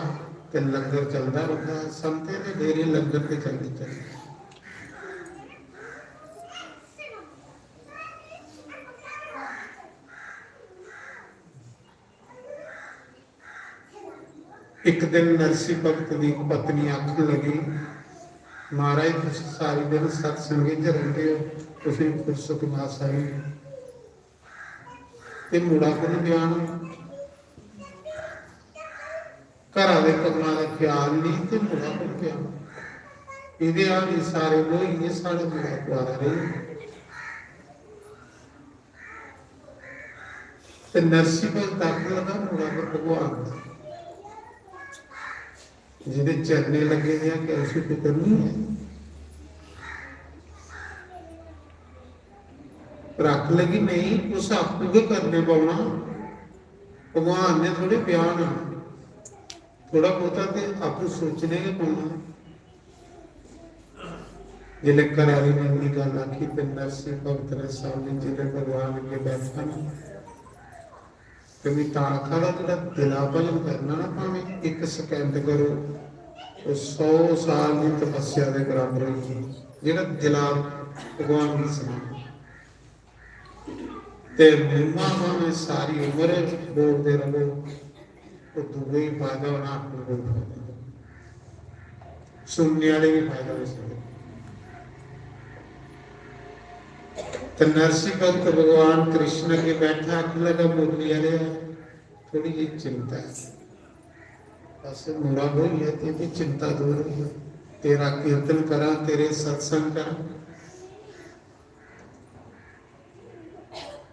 ते लंगर चलदा रौंदा हा। संतें दे डेरे लंगर ते चलदे चलदे। इक दिन नरसी भगत दी पत्नी आखन लगी, "महाराज, तुस सारी दिन सत्संग च रौंह्दे ओ, तुसें फुर्सत मासा बी नेईं। ते मुड़ा कु'न ब्याहना? घरा दे कम्मा दा ख्याल नेईं ते मुड़ा कु'न ब्याहना? एह्दे हानी सारे ब्होई गे, साढ़ा मुड़ा कुआरा रेही गेआ।" ते नरसी भगत आखन लगा, "मुड़ा ते भगवान दा, जेह्दे चरणें लग्गे दे आ, क्या उसी फिकर नहीं है?" पर आखन लगी, "नहीं, तुस आपूं गै करने पौना, भगवान ने थोड़े ब्याहना, थोड़ा बहुता ते आपूं सोचने गै पौना।" जिसलै घरै आह्ली ने इन्नी गल्ल आखी ते नरसिंह भगत ने सामने जिसलै भगवान अग्गें बैठा ना, ते में तां आखा दा, जेह्ड़ा दिला भजन करना ना, भामें इक सकैंड करो, ओह् सौ साल दी तपस्या दे बराबर होई गेई। जेह्ड़ा दिला भगवान गी सनाना ते मुंहा भामें सारी उम्र बोलदे रवो, ओह् दूए गी फायदा होना, आपूं कोई फायदा नहीं। सुनने आह्ले गी फायदा होई सकदा। ते नरसिंह भगत भगवान कृष्ण अग्गें बैठा, आखन लगा, "मुरली आह्लेआ, थोड़ी जेही चिंता ऐ। बस मुड़ा ब्होई गेआ ते एह्दी चिंता दूर होई गेई। तेरा कीर्तन करां, तेरे सत्संग करां।"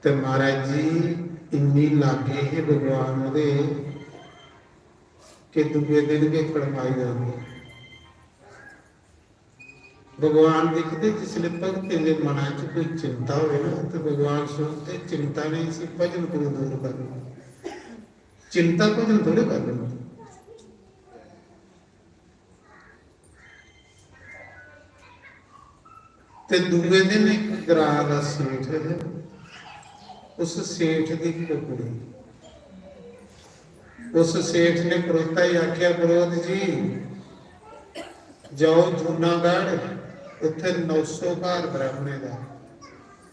ते महाराज जी, इन्नी लागे हे भगवान ओह्दे कि दूए दिन गै कड़माई आंदे। भगवान दिखदे, जिसलै भगतें दे मना च कोई चिंता होवे ना, ते भगवान सोचदे, "चिंता ने इसी भजन कोला दूर करना।" चिंता भजन थोड़े करना। ते दूए दिन इक ग्रां दा सेठ, उस सेठ दी इक कुड़ी, उस सेठ ने परोह्ता गी आखेआ, "परोह्त जी, जाओ जूनागढ़, उत्थै नौ सौ घर ब्राह्मणें दा,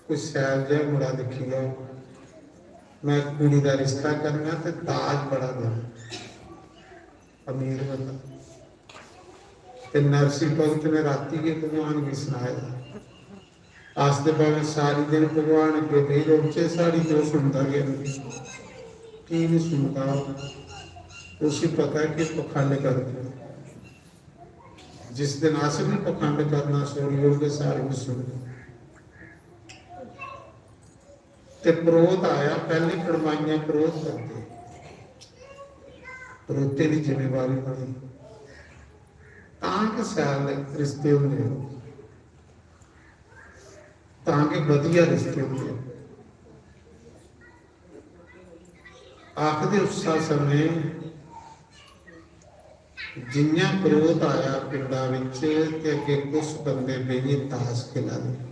कोई सैल जेहा मुड़ा दिक्खी आओ, में कुड़ी दा रिश्ता करना ते दाज बड़ा देना, अमीर बंदा।" ते नरसिंह भगत ने राती गै भगवान गी सनाया। अस ते भावें सारी दिन भगवान अग्गें बेही रौह्चै, साढ़ी ते ओह् सुनदा गै नेईं। की निं सुनदा? उसी पता ऐ कि पखंड करदे। जिस दिन अस बी पखंड करना छोड़ी ओड़गे, सारे बी सुनदे। ते परोह्त आया, पैह्ली कड़माइयां परोह्त करदे, परोह्ते दी जिम्मेवारी बनी, तां गै शैल रिश्ते होंदे न, तां गै बधिया रिश्ते होंदे न। आखदे उस्सै समें जि'यां परोह्त आया पिंडा बिच ते अग्गें कुछ बंदे बेहियै ताश खेला दे।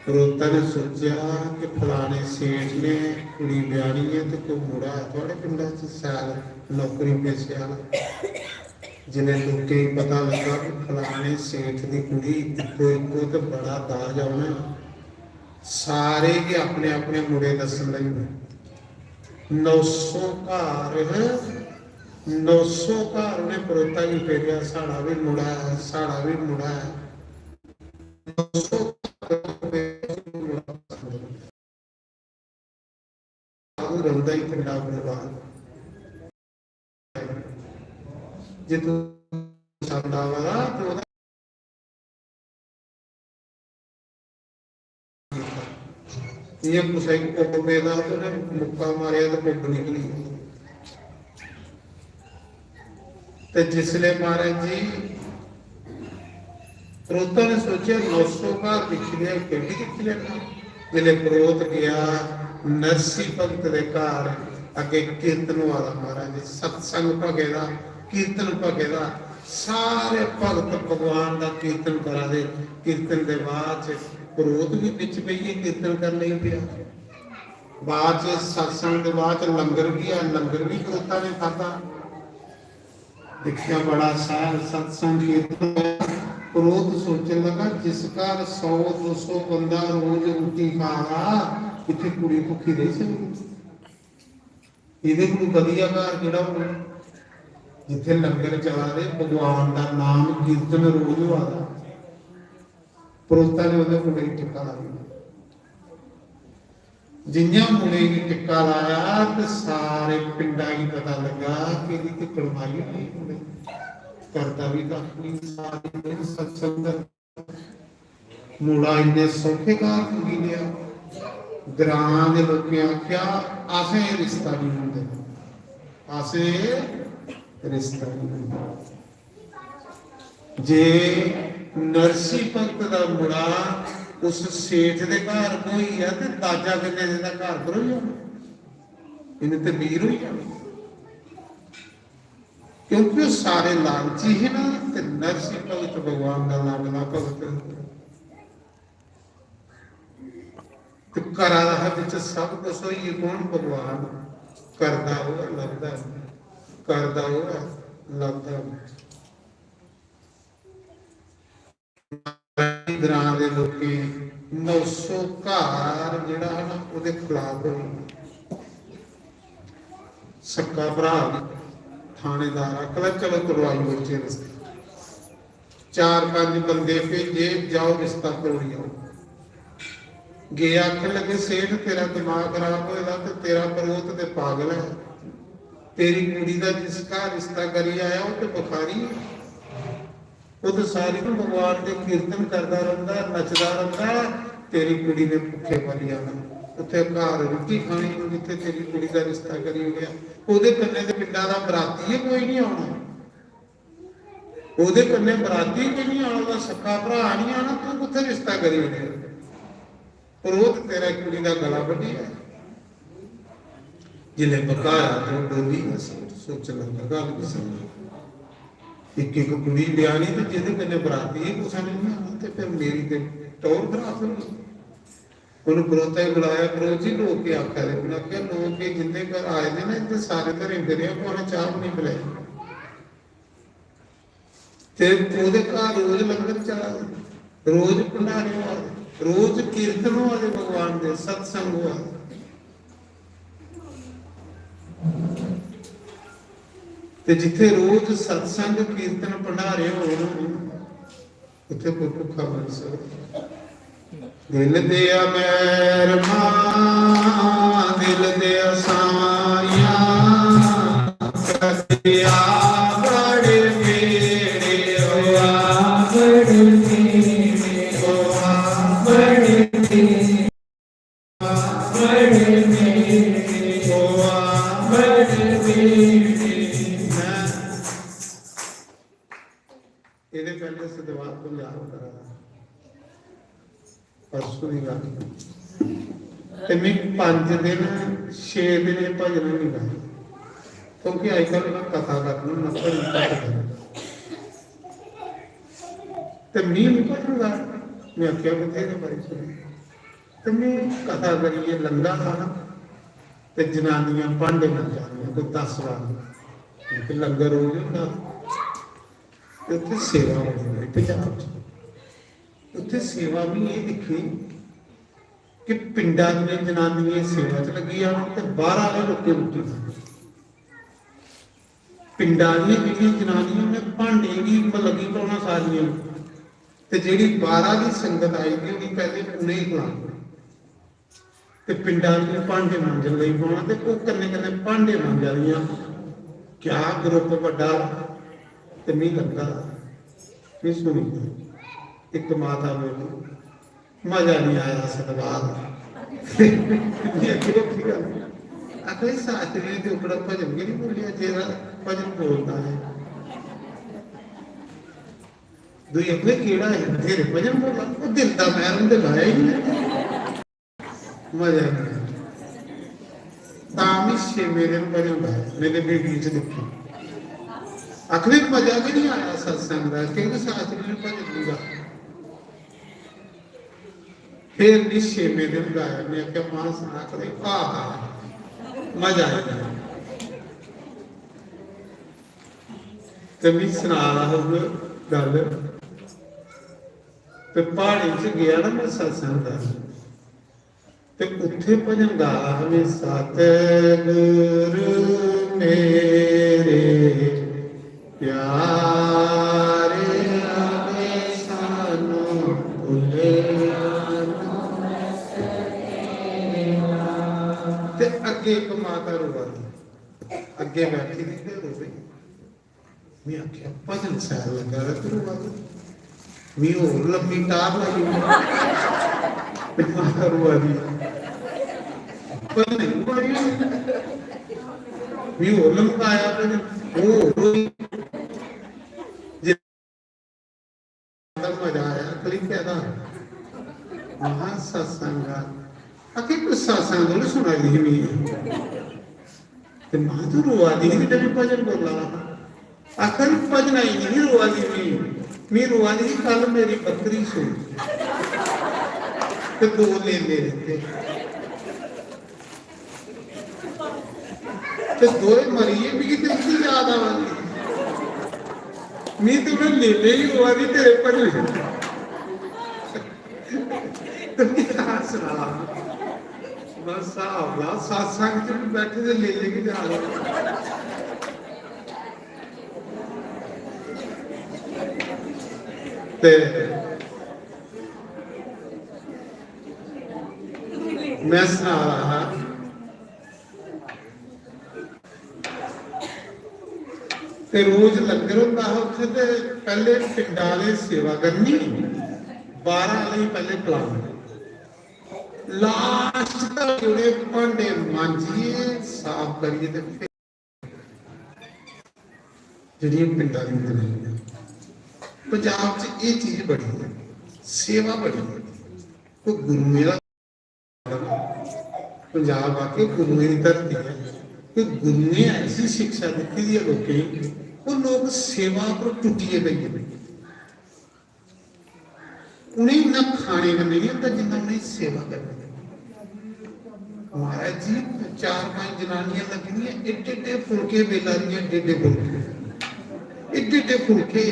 परोह्ता ने सोचेआ कि फलाने सेठ ने कुड़ी ब्याह्नी ऐ ते कोई मुड़ा ऐ थुआढ़े पिंडा च शैल नौकरी पेशे आह्ला। जिसलै लोकें गी पता लग्गा कि फलाने सेठ दी कुड़ी इक्को इक्को ते बड़ा दाज औना, सारे गै अपने अपने मुड़े दस्सन लगी पे। नौ सौ घर, नौ सौ घर उ'नें परोह्ता गी फेरेआ, "साढ़ा बी मुड़ा ऐ, साढ़ा बी मुड़ा ऐ।" नौ सौ घर रौंह्दा ही पिंडा परिवार। जे तूं पसंद आवा दा ते ओह्दा, इ'यां कुसै गी कुक्क पेदा ते उ'नें मुक्का मारेआ ते कुक्क निकली गेआ। ते जिसलै महाराज जी परोह्ता ने सोचेआ, "नौ सौ घर दिक्खी ले, इक एह् बी दिक्खी लैना।" जिसलै परोह्त गेआ नरसी भगत दे घर, अग्गें कीर्तन होआ दा महाराज जी, सत्संग भगे दा, कीर्तन भगे दा, सारे भगत भगवान दा कीर्तन करा दे। कीर्तन दे बाद च परोह्त बी बिच बेहियै कीर्तन करन लगी पेआ। बाद च सत्संग दे बाद च लंगर बी ऐ, लंगर बी परोह्ता ने खाद्धा। दिक्खेआ बड़ा शैल सत्संग कीर्तन। परोह्त सोचन लगा, "जिस घर सौ दो सौ बंदा रोज रुट्टी खा दा, इत्थै कुड़ी भुक्खी रेही सकदी? एह्दे कोलू बधिया घर केह्ड़ा होना, जित्थै लंगर चला दे, भगवान दा नाम कीर्तन रोज होआ दा।" परोह्ता ने ओह्दे मुड़े गी टिक्का लाई ओड़ेआ। जि'यां मुड़े गी टिक्का लाया ते सारे पिंडा गी पता लग्गा कि एह्दी ते कड़माई होई गेई मुड़े दी। करदा बी कक्ख निं, सारे दिन सत्संग करदा। मुड़ा इन्ने सौखे घर पुज्जी गेआ। ग्रां दे लोकें आखेआ, "असें एह् रिश्ता निं होन देना, असें एह् रिश्ता निं होन देना।" जे नरसी भगत दा मुड़ा उस सेठ दे घर ब्होई गेआ ते दाजा कन्नै एह्दा घर भरोई जाना, इ'नें ते मीर होई जाना, क्योंकि ओह् सारे लालची हे ना। ते नरसी भगत भगवान दा लाडला भगत। ते करा दा हा बिच सब कुछ होइयै कौन? भगवान। करदा ओह् ऐ, लभदा निं। करदा ओह् ऐ, लभदा निं। ग्रां दे लोकें नौ सौ घर जेह्ड़ा हा ना, ओह्दे खलाफ होई। सक्का भ्राऽ बी थानेदार आखदा, "चलो, तुड़वाई ओड़चै रिश्ता।" चार पंज बंदे भेजे, "जाओ, रिश्ता त्रोड़ी आओ।" गे आखन लगे, "सेठ, तेरा दिमाग खराब होए दा ते तेरा परोत ते पागल ऐ। तेरी कुड़ी दा जिस घर रिश्ता करी आया, ओह् ते बखारी ऐ। ओह् ते सारी दिन भगवान दे कीर्तन करदा रौंह्दा, नचदा रौंह्दा, तेरी कुड़ी ने भुक्खे मरी जाना। उत्थै घर रुट्टी खानी, जित्थै तेरी कुड़ी दा रिश्ता करी ओड़ेआ। ओह्दे कन्नै ते पिंडा दा बराती गै कोई निं औना।" ओह्दे कन्नै बराती बी निं आना, ओह्दा सक्का भ्राऽ निं आना, तूं कुत्थै रिश्ता करी ओड़ेआ? परोत तेरा कुड़ी दा गला बड्ढी आया। जिसलै बकाया ते डोली दा सोच, सोचन लगा, गल्ल बी समझ। इक इक कुड़ी ब्याहनी ते जेह्दे कन्नै बराती गै कुसै ने निं आना, ते फिर मेरी ते टौर खराब होई गेई। उ'नें परोता गी बुलाया, "परोत जी, लोक केह् आखा दे?" उ'नें आखेआ, "लोक एह् जिं'दे घर आए दे न, इं'दे सारे घरें फिरेआ, कुसै ने चाह् बी निं पलैई।" ते ओह्दे घर रोज लंगर चला दे, रोज भंडारे होआ दे, रोज कीर्तन होआ दे भगवान दे, सत्संग होआ दे। ते जित्थै रोज सत्संग, कीर्तन, भंडारे होन, उत्थै कोई भुक्खा मरी सकदा? दिल दिया मैरमा, दिल दिया साइयां, कदिया बड़े मेरे, ओ आ बड़े मेरे, ओ आ बड़े मेरे, ओ आ बड़े मेरे, ओ आ बड़े मेरे। एह्दे पैह्ले सतवार पंजाब करा दा। परसों दी गल्ल। ते में पंज दिन, छे दिन एह् भजन निं गाए। क्योंकि अजकल में कथा करना होन्ना, भजन घट्ट करना। ते में निं भजन गाए। में आखेआ, "बथेरे बारी सुने।" ते में कथा करियै लंघा हा ना, ते जनानियां भांडे मंजा दियां, कोई दस बारां। इक लंगर रोज होंदा। ते उत्थै सेवा होंदी रेही पंजाब च। उत्थै सेवा बी एह् दिक्खी कि पिंडा दियें जनानियें सेवा च लग्गी जान ते बाह्र आह्ले लोकें रुट्टी खानी। पिंडा दियां जेह्ड़ियां जनानियां, उ'नें भांडें गी लग्गी पौना सारियें, ते जेह्ड़ी बाह्रा दी संगत आई दी होनी, पैह्लें उ'नेंगी खलाना। ते पिंडा च भांडे मांजन लगी पौना, ते ओह् कन्नै कन्नै भांडे मांजा दियां। क्या ग्रुप बड्डा, ते मी लंघा दा। मी सुनी, इक माता बोली, "मजा निं आया सतवार।" मी अग्गें रक्खी गल्ल। आखदे, "शास्त्री ने ते ओकड़ा भजन गै निं बोलेआ, जेह्ड़ा भजन बोलदा ऐ।" दूई आखदे, "केह्ड़ा ऐ? बथेरे भजन बोला, ओह् दिल दा मैह्‌र उं'दे लाया ही निं।" मजा निं आया। तां बी छेमें दिन भजन गाया, मेरे वीडियो च दिक्खो। आखदे, "मजा गै निं आया सत्संग दा, क्योंकि शास्त्री ने भजन निं गाया।" फिर बी छेमें दिन गाया, में आखेआ, "मां सना।" आखदे, "आहा, मजा आई गेआ।" ते मी सना दा हा उ'ऐ गल्ल। ते प्हाड़ें च गेआ ना में सत्संग दा, ते उत्थै भजन गा दा हा में, "सतगुरु मेरे प्यारे, आवे सानू भुलेआ ना।" ते अग्गें इक माता रोआ दी, अग्गें बैठी दी ते रोई। में आखेआ, "भजन शैल लग्गा दा, तू रोआ दी।" में होर लम्मी टार लाई ओड़ी। ते माता रोआ दी। भजन ही रोआ दी। में होर लमकाया भजन। ओह् होर रोई। बड़ा मजा आया, क्लिप कैदा? महा सत्संग दा। आखे, "कोई सत्संग थोड़ी सुना दी ही मिगी।" ते महा, "तू रोआ दी ही, ते में भजन बोला दा हा।" आखर भजन आई नहीं रोआ दी मिगी, मिगी रोआ दी ही, "कल मेरी बकरी सूई ते दो लेले दित्ते।" ते दोए मरी गे, मिगी ते उसी याद आवा दी। मी ते उ'नें लेले ही रोआ दी तेरे भजन। ते मी हां सना। बस स्हाब ला, सत्संग च बी बैठे दे लेले गै जा दे। ते मैं सना रहा हा, ते रोज लंगर होंदा हा उत्थे, ते पैह्ले पिंडा आह्ले सेवा करनी, बाह्रा आह्ले गी पैह्ले पलाना, लास्ट तक उ'नें भांडे मांजियै साफ करियै ते फिर जेह्ड़ियां पिंडां दियां जनानियां। पंजाब च एह् चीज बड़ी ऐ, सेवा बड़ी ऐ। कोई गुरुएं दा, पंजाब आके गुरुएं दी धरती ऐ, कोई गुरुएं ऐसी शिक्षा दित्ती दी ऐ लोकें गी, ओह् लोक सेवा पर टुट्टियै पेई गेदे। उ'नेंगी इन्ना खाने कन्नै नहीं होंदा जिन्ना उ'नेंगी सेवा करने कन्नै। महाराज जी, चार पंज जनानियां लग्गी दियां, एड्डे एड्डे फुलके बेला दियां, एड्डे एड्डे फुलके, एड्डे एड्डे फुलके,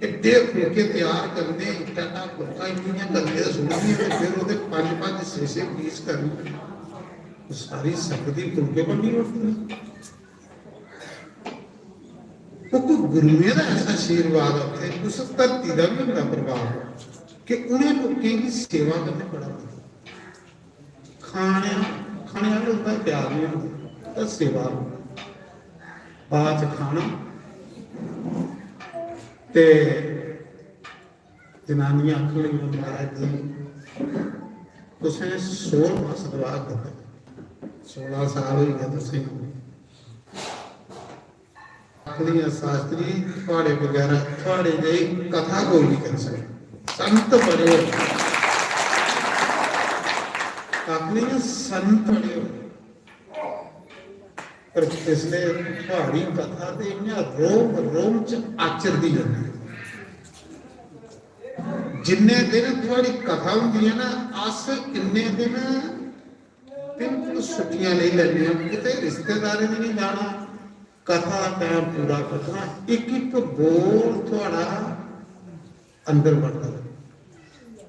एड्डे फुलके त्यार करने, इट्टा इट्टा फुलका इ'यां करने ते सुट्टने, ते फिर ओह्दे पंज पंज छे छे पीस करने, सारी संगत गी फुलके बंडी ओड़दे। ओह् कोई गुरुएं दा ऐसा आशीर्वाद ऐ उत्थै, उस धरती दा बी होंदा प्रभाव कि उ'नें लोकें गी सेवा कन्नै बड़ा प्यार। खाने, खाने आह्ले होंदा प्यार नहीं होंदा, ओह्दा सेवा। बाद च खाना ते जनानियां आखन लगियां, "महाराज जी, तुसें सोलह मास दवा करदे, सोलां साल होई गे तुसें।" आखन लगियां, "शास्त्री, थुआड़े बगैरा, थुआड़े जेही कथा कोई नहीं करी सकदा। संत बड़े हो।" आखन लगियां, "संत बड़े हो।" पर जिसलै थुआड़ी कथा ते इ'यां रोम रोम च आचरदी जंदी। जिन्ने दिन थुआड़ी कथा होंदी ऐ ना, अस इन्ने दिन बिल्कुल छुट्टियां लेई लैन्ने आं, कुतै रिश्तेदारें दे नहीं जाना, कथा दा टैम पूरा करना, इक इक बोल थुआड़ा अंदर बड़दा।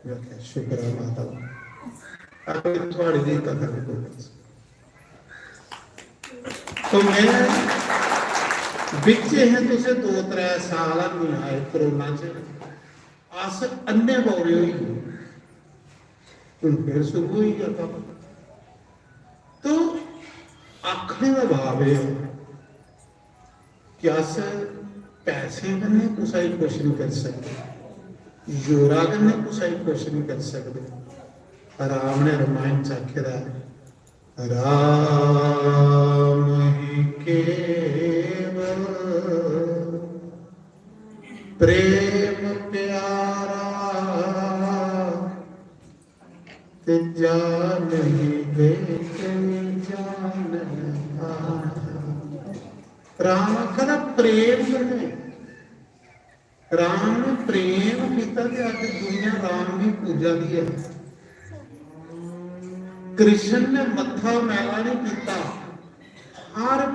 मैं आखेआ, "शुक्र ऐ माता, अगर थुआड़ी जेही कथा भी कोई करी सकदा।" तो मैं बिच हे, तुसें दो त्रै साल नहीं आए कोरोना च, अस अन्ने बौरे होई गे। हुन फिर शुरू होई गया कम्म। तो आखने दा भाव एह् ऐ कि अस पैसें कन्नै कुसै गी खुश नहीं करी सकदे, जोरा कन्नै कुसै गी खुश नहीं करी सकदे। राम ने रामायण च आखे दा ऐ, "राम ही केवल प्रेम प्यारा, ते जा नहीं दे कई जान हारा।" राम आखा दा प्रेम कन्नै, राम ने प्रेम किया ते अज दुनिया राम की पूजा दी है। कृष्ण ने मत्था मैला नहीं किया, हर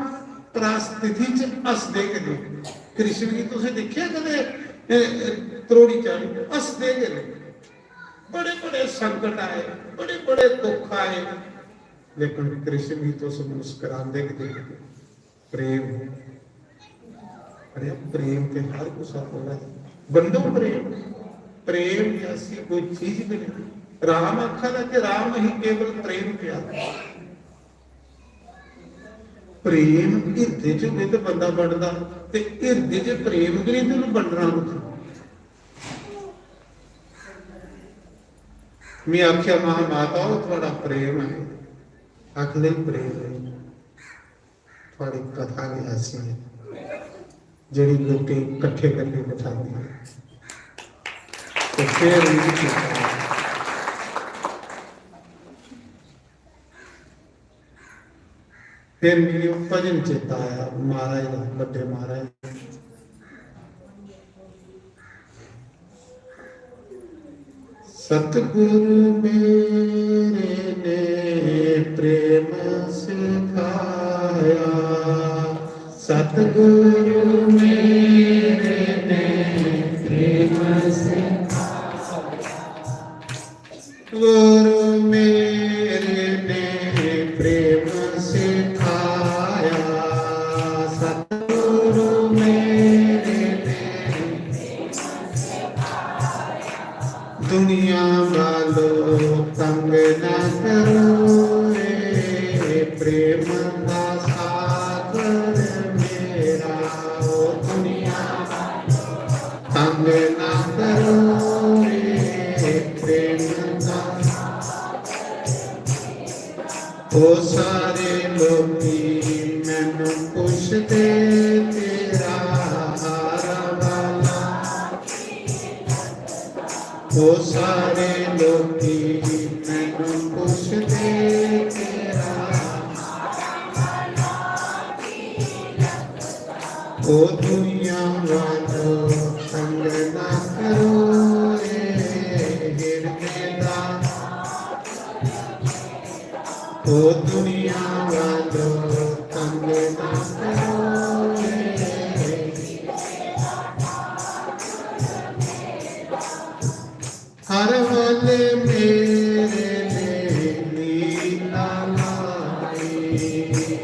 परिस्थिति च हसदे गै रेह्। कृष्ण गी तुसें दिक्खेआ कदें, ए, ए, त्रोड़ी चाढ़ी? हसदे गै रेह्। बड़े बड़े संकट आए, बड़े बड़े दुख आए, लेकिन कृष्ण गी तुस मुस्कुरांदे गै दिखदे। प्रेम, अरे प्रेम ते हर कुसै कोल ऐ, बंडो प्रेम। प्रेम जैसी कोई चीज भी नहीं। राम आखा दा कि राम ही केवल प्रेम प्यारा। प्रेम हिरदे च होवे ते बंदा बंडदा, ते हिरदे च प्रेम गै नहीं ते उन्हें बंडना कुत्थों? मैं आख्या, "मां माता, ओह् थुआड़ा प्रेम है।" आखदे, "प्रेम नहीं, थुआड़ी कथा गै ऐसी है जेह्ड़ी लोकें गी कट्ठे करियै बठांदी है।" ते फिर मिगी चेता आया। फिर मिगी ओह् भजन चेता आया, महाराज दा, बड्डे महाराज दा। "सतगुरु मेरे ने प्रेम सिखाया, सतगुरु मेरे ने प्रेम सिखाया।" गुरु मेरे ने प्रेम सिखाया, सतगुरु मेरे ने दुनिया वालो तंग ना करो रे, प्रेम दा सागर मेरा, ओ दुनिया वालो तंग ना करो रे, प्रेम दा। ओ सारे लोकी मैनू पुछदे, तेरा हार वाला। ओ सारे लोकी मैनू पुछदे, तेरा। ओ दुनिया वालो तंग ना करो रे, हिरदे दा। ओ दुनिया वालो तंग ना करो रे। हर वाले मेरे ने नींद लाई,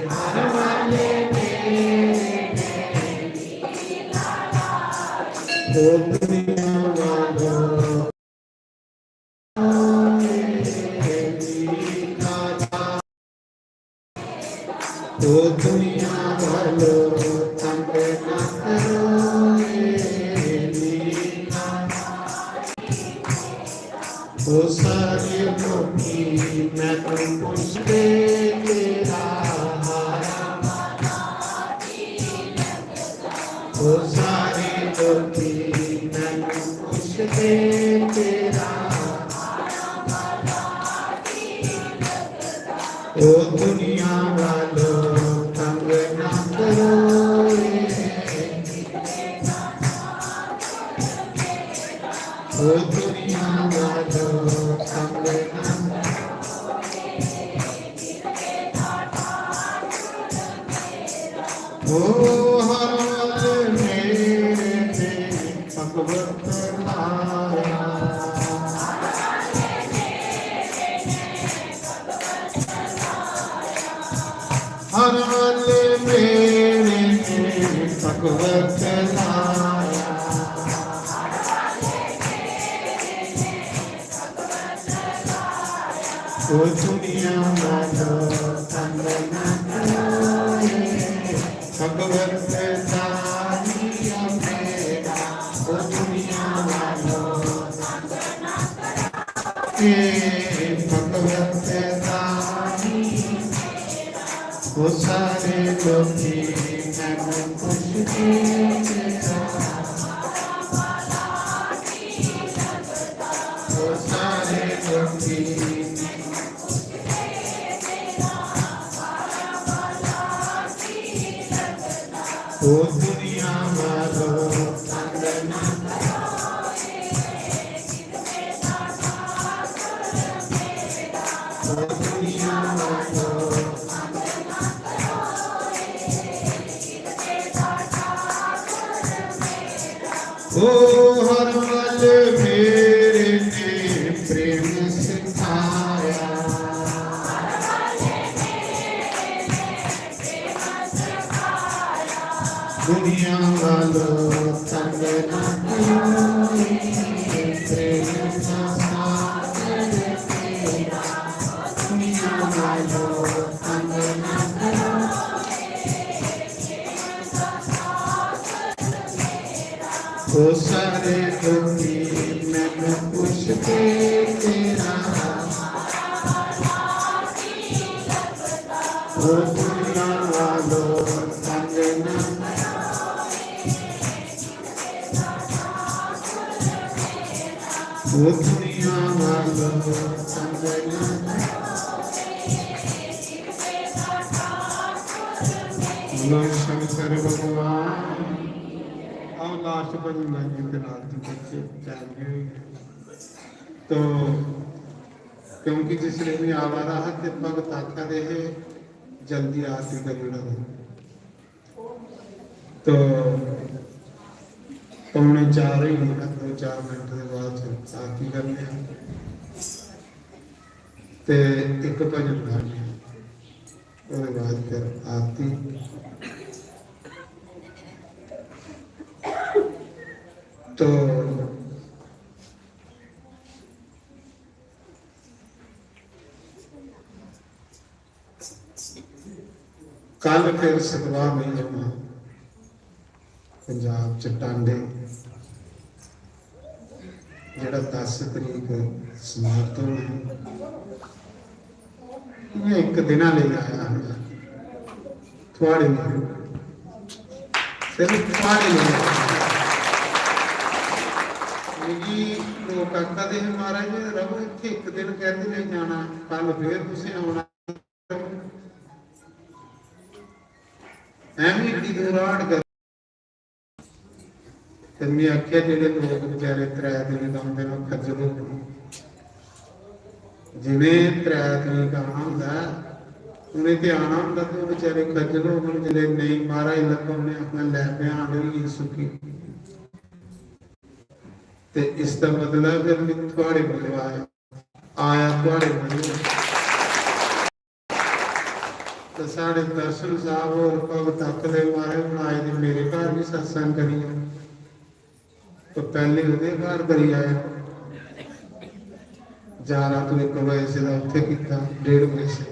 हर वाले मेरे ने नींद लाई। ओ दुनिया वालो, ओ दुनिया वालो, तंग ना करो रे, नींद। ओ सारे लोकी मैनू पुछदे, तेरा हाल। ओ सारे लोकी मैनू पुछदे, तेरा। ओ दुनिया वालो तंग ना करो रे। ओ दुनिया वालो तंग ना। ओ हर वक्त मेरे ते भगवत लाया। हर वक्त मेरे ते भगवत लाया। ओ दुनिया वालो तंग ना करो रे, भगवत दानिया मेरा। ओ दुनिया वालो, ए भगवत दानिया। ओ सारे लोकी मैनू पुछदे, तेरा। ओ सारे लोकी। ओ दुनिया वालो, तंग ना करो रे। ओ दुनिया वालो, ओ हर पल मेरे ने प्रेम सिखाया। दुनिया वालो, तंग ना करो रे, प्रेम का सागर तेरा। दुनिया वालो, तंग ना करो। ओ सारे लोकी मैनू पुछदे, तेरा। ओ दुनिया वालो, तंग ना। ओ दुनिया वालो, तंग ना। बोलो शंकर भगवान। आओ लास्ट भजन गाइए फिर आरती करके time भी हो गया। तो क्योंकि जिसले भी आवा रहा ते भगत आखा दे हे जल्दी आरती करी ओड़ो। तो पौने चार ही होने, दो चार मिनट के बाद आरती करने हैं। ते इक भजन गाने आं, ओह्दे बाद फिर आरती। तो कल फिर सतवाह मई जम्मू पंजाब च टांडे, जेह्ड़ा दस तरीक समाप्त होना ऐ। इ'यां इक दिना लेई आया हा, थुआढ़े लेई, सिर्फ थुआढ़े लेई आया। मिगी लोक आखा दे हे, "महाराज, रवो इत्थै, इक दिन कैह्दे लेई जाना, कल फिर तुसें औना।" ऐ बी एड्डी दूर हाड़ कर। ते में आखेआ, "जेह्ड़े लोक बेचारे त्रै दिन दा औंदे न, ओह् खज्जल होङन। जि'नें त्रै तरीक आना होंदा ऐ, उ'नें ते आना होंदा, ते ओह् बेचारे खज्जल होङन। जिसलै नेईं महाराज लब्भा, उ'नें आखना, 'लै, भ्यान होई गेई सुक्की।'" ते इसदा मतलब ऐ, फिर में थुआढ़े कोल आया, आया थुआढ़े कोल। ते साढ़े दर्शन साहब होर भगत आखदे, "महाराज, हून आए दे मेरे घर बी सत्संग करियै।" ते पैह्ले ओह्दे घर करी आया, जारां तो इक बजे से दा उत्थै कीता, डेढ़ बजे से।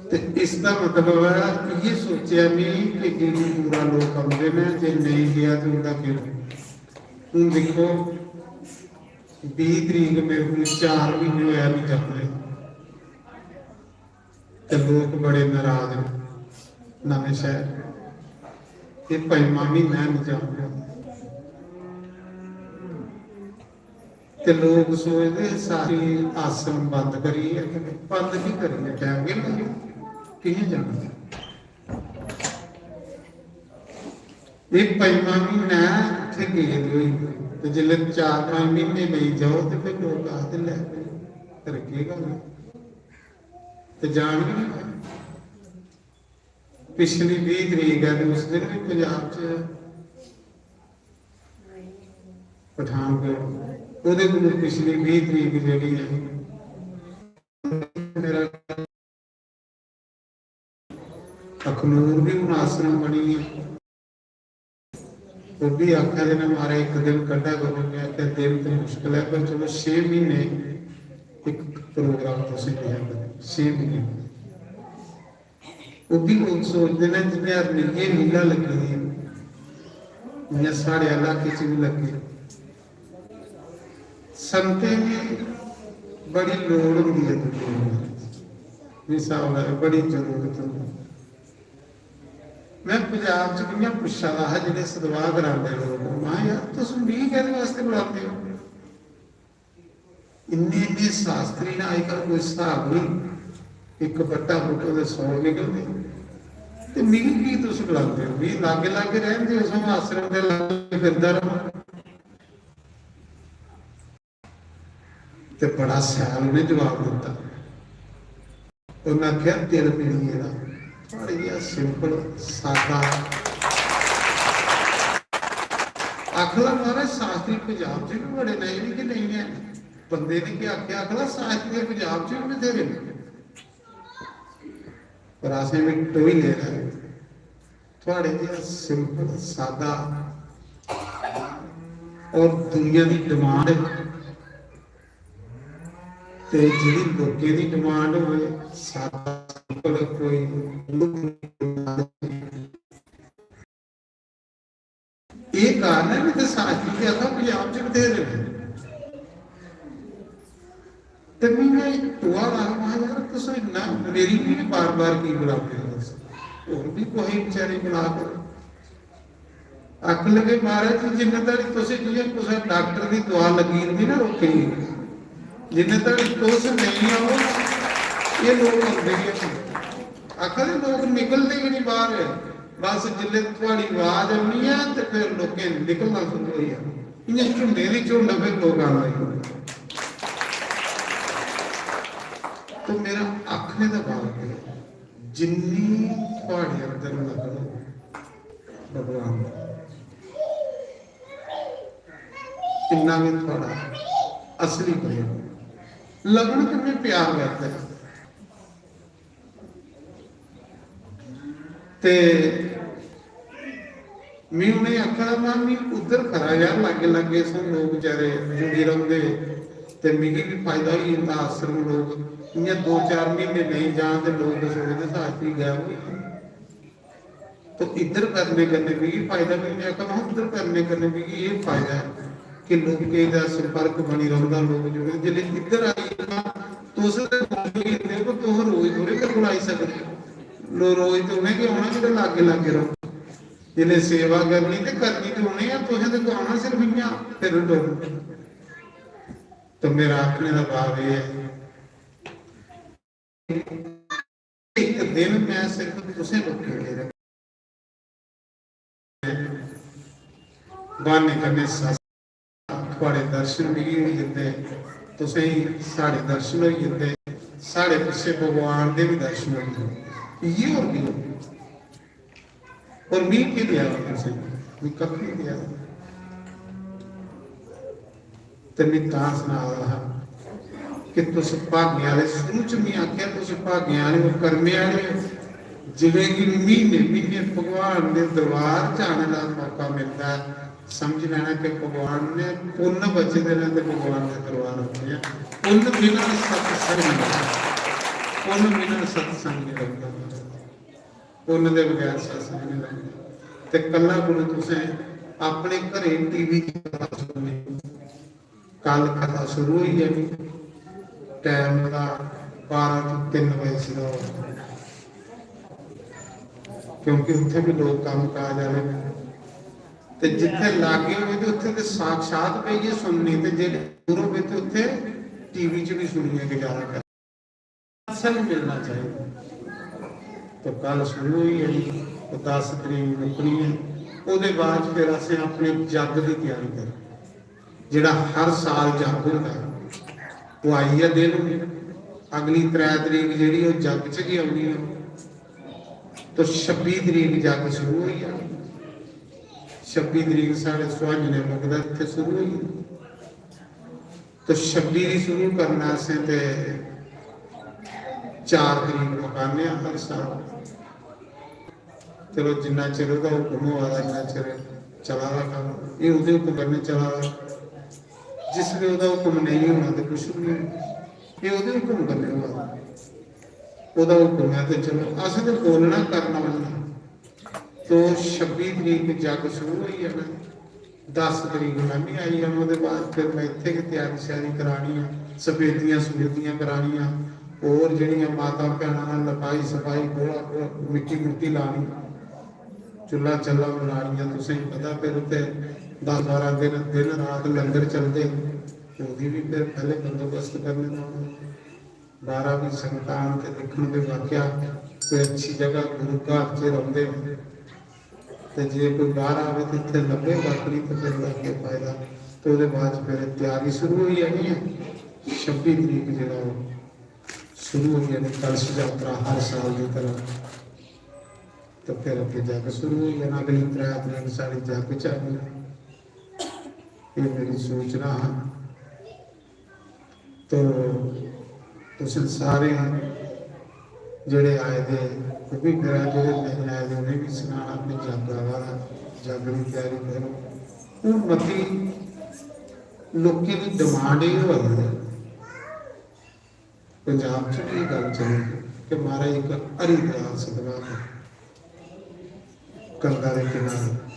ते इसदा मतलब ऐ, इ'यै सोचेआ में कि एड्डी दूरा लोक औंदे न, जे नेईं गेआ ते उं'दा केह् होग? हून दिक्खो, बीह् तरीक मेरे कोल चार म्हीने होआ मिगी जम्मे। ते लोक बड़े नाराज न नमें शहर। एह् पंजमा म्हीना ऐ, निं जान देआ। ते लोक सोचदे सारे आश्रम बंद करियै, बंद की करियै, टैम गै निं लग्गेआ, कि'यां जाना? एह् पंजमा म्हीना ऐ, उत्थै गेदे होई। ते जिसलै चार पंज म्हीने नेईं जाओ, ते फिर लोक आखदे, "लै, फिर केह् गल्ल ऐ?" ते जान गै निं होए। पिछली बीह् तरीक ऐ, ते उस दिन बी पंजाब च पठानकोट, ओह्दे कोल पिछली बीह् तरीक जेह्ड़ी ऐ, मेरा अखनूर बी हून आश्रम बनी गेआ। ओह् बी आखा दे न, "महाराज, इक दिन कड्ढा करो।" में आखेआ, "दिन ते मुश्कल ऐ, पर चलो, छे म्हीने इक प्रोग्राम तुसें लिआ करो, छे म्हीने।" ओह् बी लोक सोचदे न, जि'यां रनियै लीला लग्गी दी ऐ, इ'यां साढ़े इलाके च बी लग्गी। संतें दी बड़ी लोड़ होंदी ऐ दुनिया गी, मिसाल ऐ, बड़ी जरूरत होंदी। में पंजाब च इ'यां पुच्छा दा हा, जेह्ड़े सतवाह करांदे लोक, "महां यार, तुस मिगी कैह्दे वास्ते बुलांदे ओ? इन्ने इन्ने शास्त्री न, अजकल कोई स्हाब निं, इक बट्टा पुट्टो ते सौ निकलदे, ते मिगी की तुस बुलांदे ओ? मिगी लागै लागै रैह्न देओ, सगुआं आश्रम दे लागै फिरदा र'वां।" ते बड़ा शैल उ'नें जवाब दित्ता। उ'नें आखेआ, "दिल मिली गेदा।" बड़ा जेहा simple, सादा। आखदा, "महाराज, शास्त्री पंजाब च बी बड़े न, एह् निं कि नेईं हैन।" बंदे ने केह् आखेआ, आखदा, "शास्त्री पंजाब च बी बथेरे न।" पर असें बी टोही लेदा ऐ। थुआढ़े जेहा simple, सादा और दुनिया दी demand ते जेह्ड़ी लोकें दी demand होए, सादा, simple, कोई एह् कारण ऐ, निं ते शास्त्री ते आखा पंजाब च बथेरे न। ते मी में इक टोआ लाया, महां, "यार, तुस इन्ना मेरी बी बार-बार की बुलांदे ओ तुस? होर बी कुसै बेचारे गी बुला करो।" आखन लगे, "महाराज जी, जिन्ने धड़ी तुसें, जि'यां कुसै डाक्टर दी दवा लग्गी जंदी ना लोकें गी, जिन्ने धड़ी तुस नेईं आओ, एह् लोक औंदे गै नेईं।" आखा दे लोक निकलदे गै निं बाह्र। बस जिसलै थुआढ़ी आवाज औनी ऐ ते फिर लोकें निकलना शुरू होई जाना। इ'यां झुंडें दी झुंड फिर लोक आन लगी पौंदे। ते मेरा आखने दा भाव एह् ऐ, जिन्नी थुआढ़े अंदर लगन होग भगवान दा, इन्ना गै थुआढ़ा असली प्रेम। लगन कन्नै प्यार करदा ऐ। ते में उ'नेंगी आखेआ, "में, मी उद्धर खरा यार, लाग्गे लाग्गे सौ लोक बेचारे जुड़ी रौंह्दे, ते मिगी बी फायदा होई जंदा। आश्रम लोक इ'यां दो चार म्हीने नेईं जान ते लोक सोचदे, "शास्त्री गैब होई गे।" तो इद्धर करने कन्नै मिगी फायदा, में आखेआ, "महां, उद्धर करने कन्नै मिगी एह् फायदा ऐ कि लोकें दा संपर्क बनी रौंह्दा, लोक जुड़दे।" जिसलै इद्धर आई जाना, तुस ते बंद होई जंदे, पर तुस रोज थोह्ड़े मेरे कोल आई सकदे। लो-, रोज ते उ'नें गै औना जेह्ड़े लाग्गे लाग्गे रौंह्दे। जिसलै सेवा करनी ते करनी ते उ'नें गै, तुसें ते औना सिर्फ इ'यां फिरन टुरन। ते मेरा आखने दा भाव एह् ऐ, इक दिन में सिर्फ तुसें लोकें दे ब्हाने कन्नै सत्संग, थुआढ़े दर्शन मिगी होई जंदे, तुसेंगी साढ़े दर्शन होई जंदे, साढ़े पिच्छे भगवान दे बी दर्शन होई जंदे। इ'यै होर केह् होंदा? और मी केह् देआ दा तुसें? मी कक्ख निं देआ दा। ते मी तां सना दा हा कि तुस भागें आह्ले, शुरू च मी आखेआ, तुस भागें आह्ले ओ, कर्में आह्ले ओ, जि'नेंगी म्हीने म्हीने भगवान दे दरबार च आने दा मौका मिलदा ऐ। समझ लैना कि भगवान ने पुन्न बचे दे न ते भगवान दे दरबार औंदे आ। पुन्न बिना सत्संग नेईं, पुन्न बिना सत्संग नेईं लगदा। पुन्न दे बगैर सत्संग नेईं लगदा। ते कल्ला गुरु तुसें अपने घरें टीवी च कथा सुननी। कल कथा शुरू होई जानी, टैम दा बारां तो तिन्न बजे सिद्धा होना। क्योंकि उत्थें भी लोक कम्म काज आह्ले न। ते जित्थें लाग्गे होए ते उत्थें ते साक्षात बेहियै सुननी, ते जेह्ड़े दूर होए ते उत्थें टीवी च भी सुनियै गुजारा करना। सत्संग मिलना चाहिदा। तो कल शुरू होई जानी, तो दस तरीक मुक्कनी ऐ। ओह्दे बाद फिर असें अपने जग दी त्यारी करनी, जेह्ड़ा हर साल जग होंदा ऐ। ओह् आई गै दिन, अगली त्रै तरीक जेह्ड़ी, ओह् जग च गै औनी ऐ। तो छब्बी तरीक जग शुरू होई जाना। छब्बी तरीक साढ़े सुहांजने मुकदा, इत्थै शुरू होई जाना। तो छब्बी दी शुरू करना असें ते चार तरीक मकाने आं हर साल। चलो, जिन्ना चिर ओह्दा हुक्म होआ दा, इन्ना चिर चला दा कम्म। एह् ओह्दे हुक्म कन्नै चला दा। जिसलै ओह्दा हुक्म नेईं होना ते कुछ बी नेईं होना। एह् ओह्दे हुक्म कन्नै होआ दा। ओह्दा हुक्म ऐ ते चलो, असें ते बोलना करना उन्ना। तो छब्बी तरीक जग शुरू होई जाना, दस तरीक में बी आई जाना। ओह्दे बाद फिर में इत्थै गै त्यारी श्यारी करानी ऐ, सफेदियां सफेदियां करानियां, होर जेह्ड़ियां माता भैनां न, लपाई सफाई, गोहा गोहा, मिट्टी मुट्टी लानी, चुल्ला चल्ला बनानियां। तुसेंगी पता, फिर उत्थै दस बारां दिन, दिन रात लंगर चलदे। ओह्दी बी फिर पैह्ले बंदोबस्त करने पौना। बाह्रा बी संगतां ते दिक्खन ते वाकेआ कोई अच्छी जगह गुरु घर च रौंह्दे न, ते जे कोई बाह्रा आवे ते इत्थै लब्भे वाकई, ते फिर ओह्दा केह् फायदा? ते ओह्दे बाद च फिर त्यारी शुरू होई जानी ऐ। छब्बी तरीक जेह्ड़ा ओह् शुरू होई जानी कलश यात्रा हर साल दी तरह। ते फिर अग्गें जग शुरू होई जाना, अगली त्रै तरीक साढ़ी जग च आनी। एह् मेरी सूचना हा। तो तुसें सारे जेह्ड़े आए दे, ओह् बी मेरा, जेह्ड़े नेईं आए दे, उ'नें बी सनाना कि जग आवा दा, जग दी त्यारी करो। हून मती लोकें दी demand एह् होआ दी ऐ, पंजाब च बी एह् गल्ल चली कि महाराज इक हरिद्वार सतनाम गंगा दे किनारे,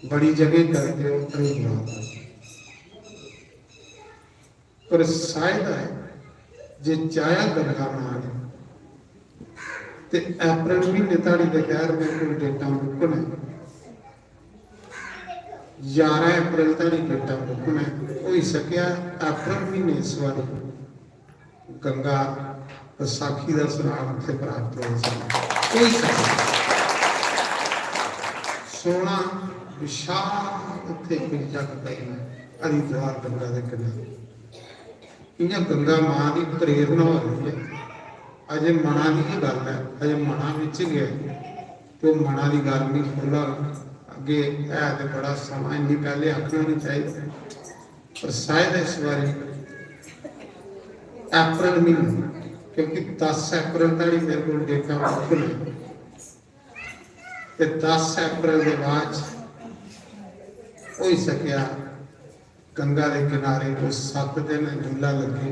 बड़ी जगह करदे ओ हरिद्वार। पर साए दा ऐ जे चाया गंगा नां ने। ते अप्रैल म्हीने धोड़ी ते खैर मेरे कोल डेटां book न, ञारां अप्रैल धोड़ी डेटां book न। होई सकेआ अप्रैल म्हीने इस बारी गंगा बसाखी दा स्नान उत्थै प्राप्त होई सकै। होई सकै। सोलह विशाल उत्थै गिरजा घर न हरिद्वार गंगा दे किनारे। इ'यां गंगा मां दी प्रेरणा होई दी ऐ। अजें मना दी गै गल्ल ऐ, अजें मना बिच गै ऐ। ते ओह् मना दी गल्ल निं खोह्ल्ला, अग्गें है ते बड़ा समां, इन्नी पैह्लें आखना निं चाहिदा। पर शायद इस बारी अप्रैल म्हीने, क्योंकि दस अप्रैल धोड़ी मेरे कोल डेटां book न, ते दस अप्रैल दे बाद च होई सकेआ गंगा दे किनारे कोई सत्त दिन झूला लग्गे,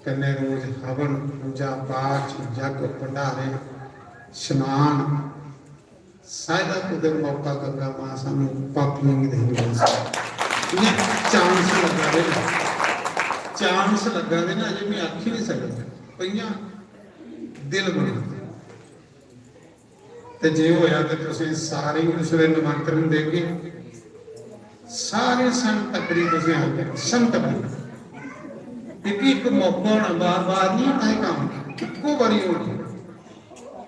कन्नै रोज हवन, पूजा पाठ, जग, भंडारे, स्नान, सारा कुतै मौका गंगा मां सानू पापियें गी देई ओड़े। इ'यां चांस लग्गा दे ना, चांस लग्गा दे ना, अजें में आखी नहीं सकदा, पर इ'यां दिल बना। ते जे होया ते तुसें सारें गी उसलै निमंत्रण देगे। सारे संत टब्बरी तुसें आंदे, संत टब्बरी। क्योंकि इक मौका होना, बार बार नहीं होना एह् कम्म, इक्को बारी होना।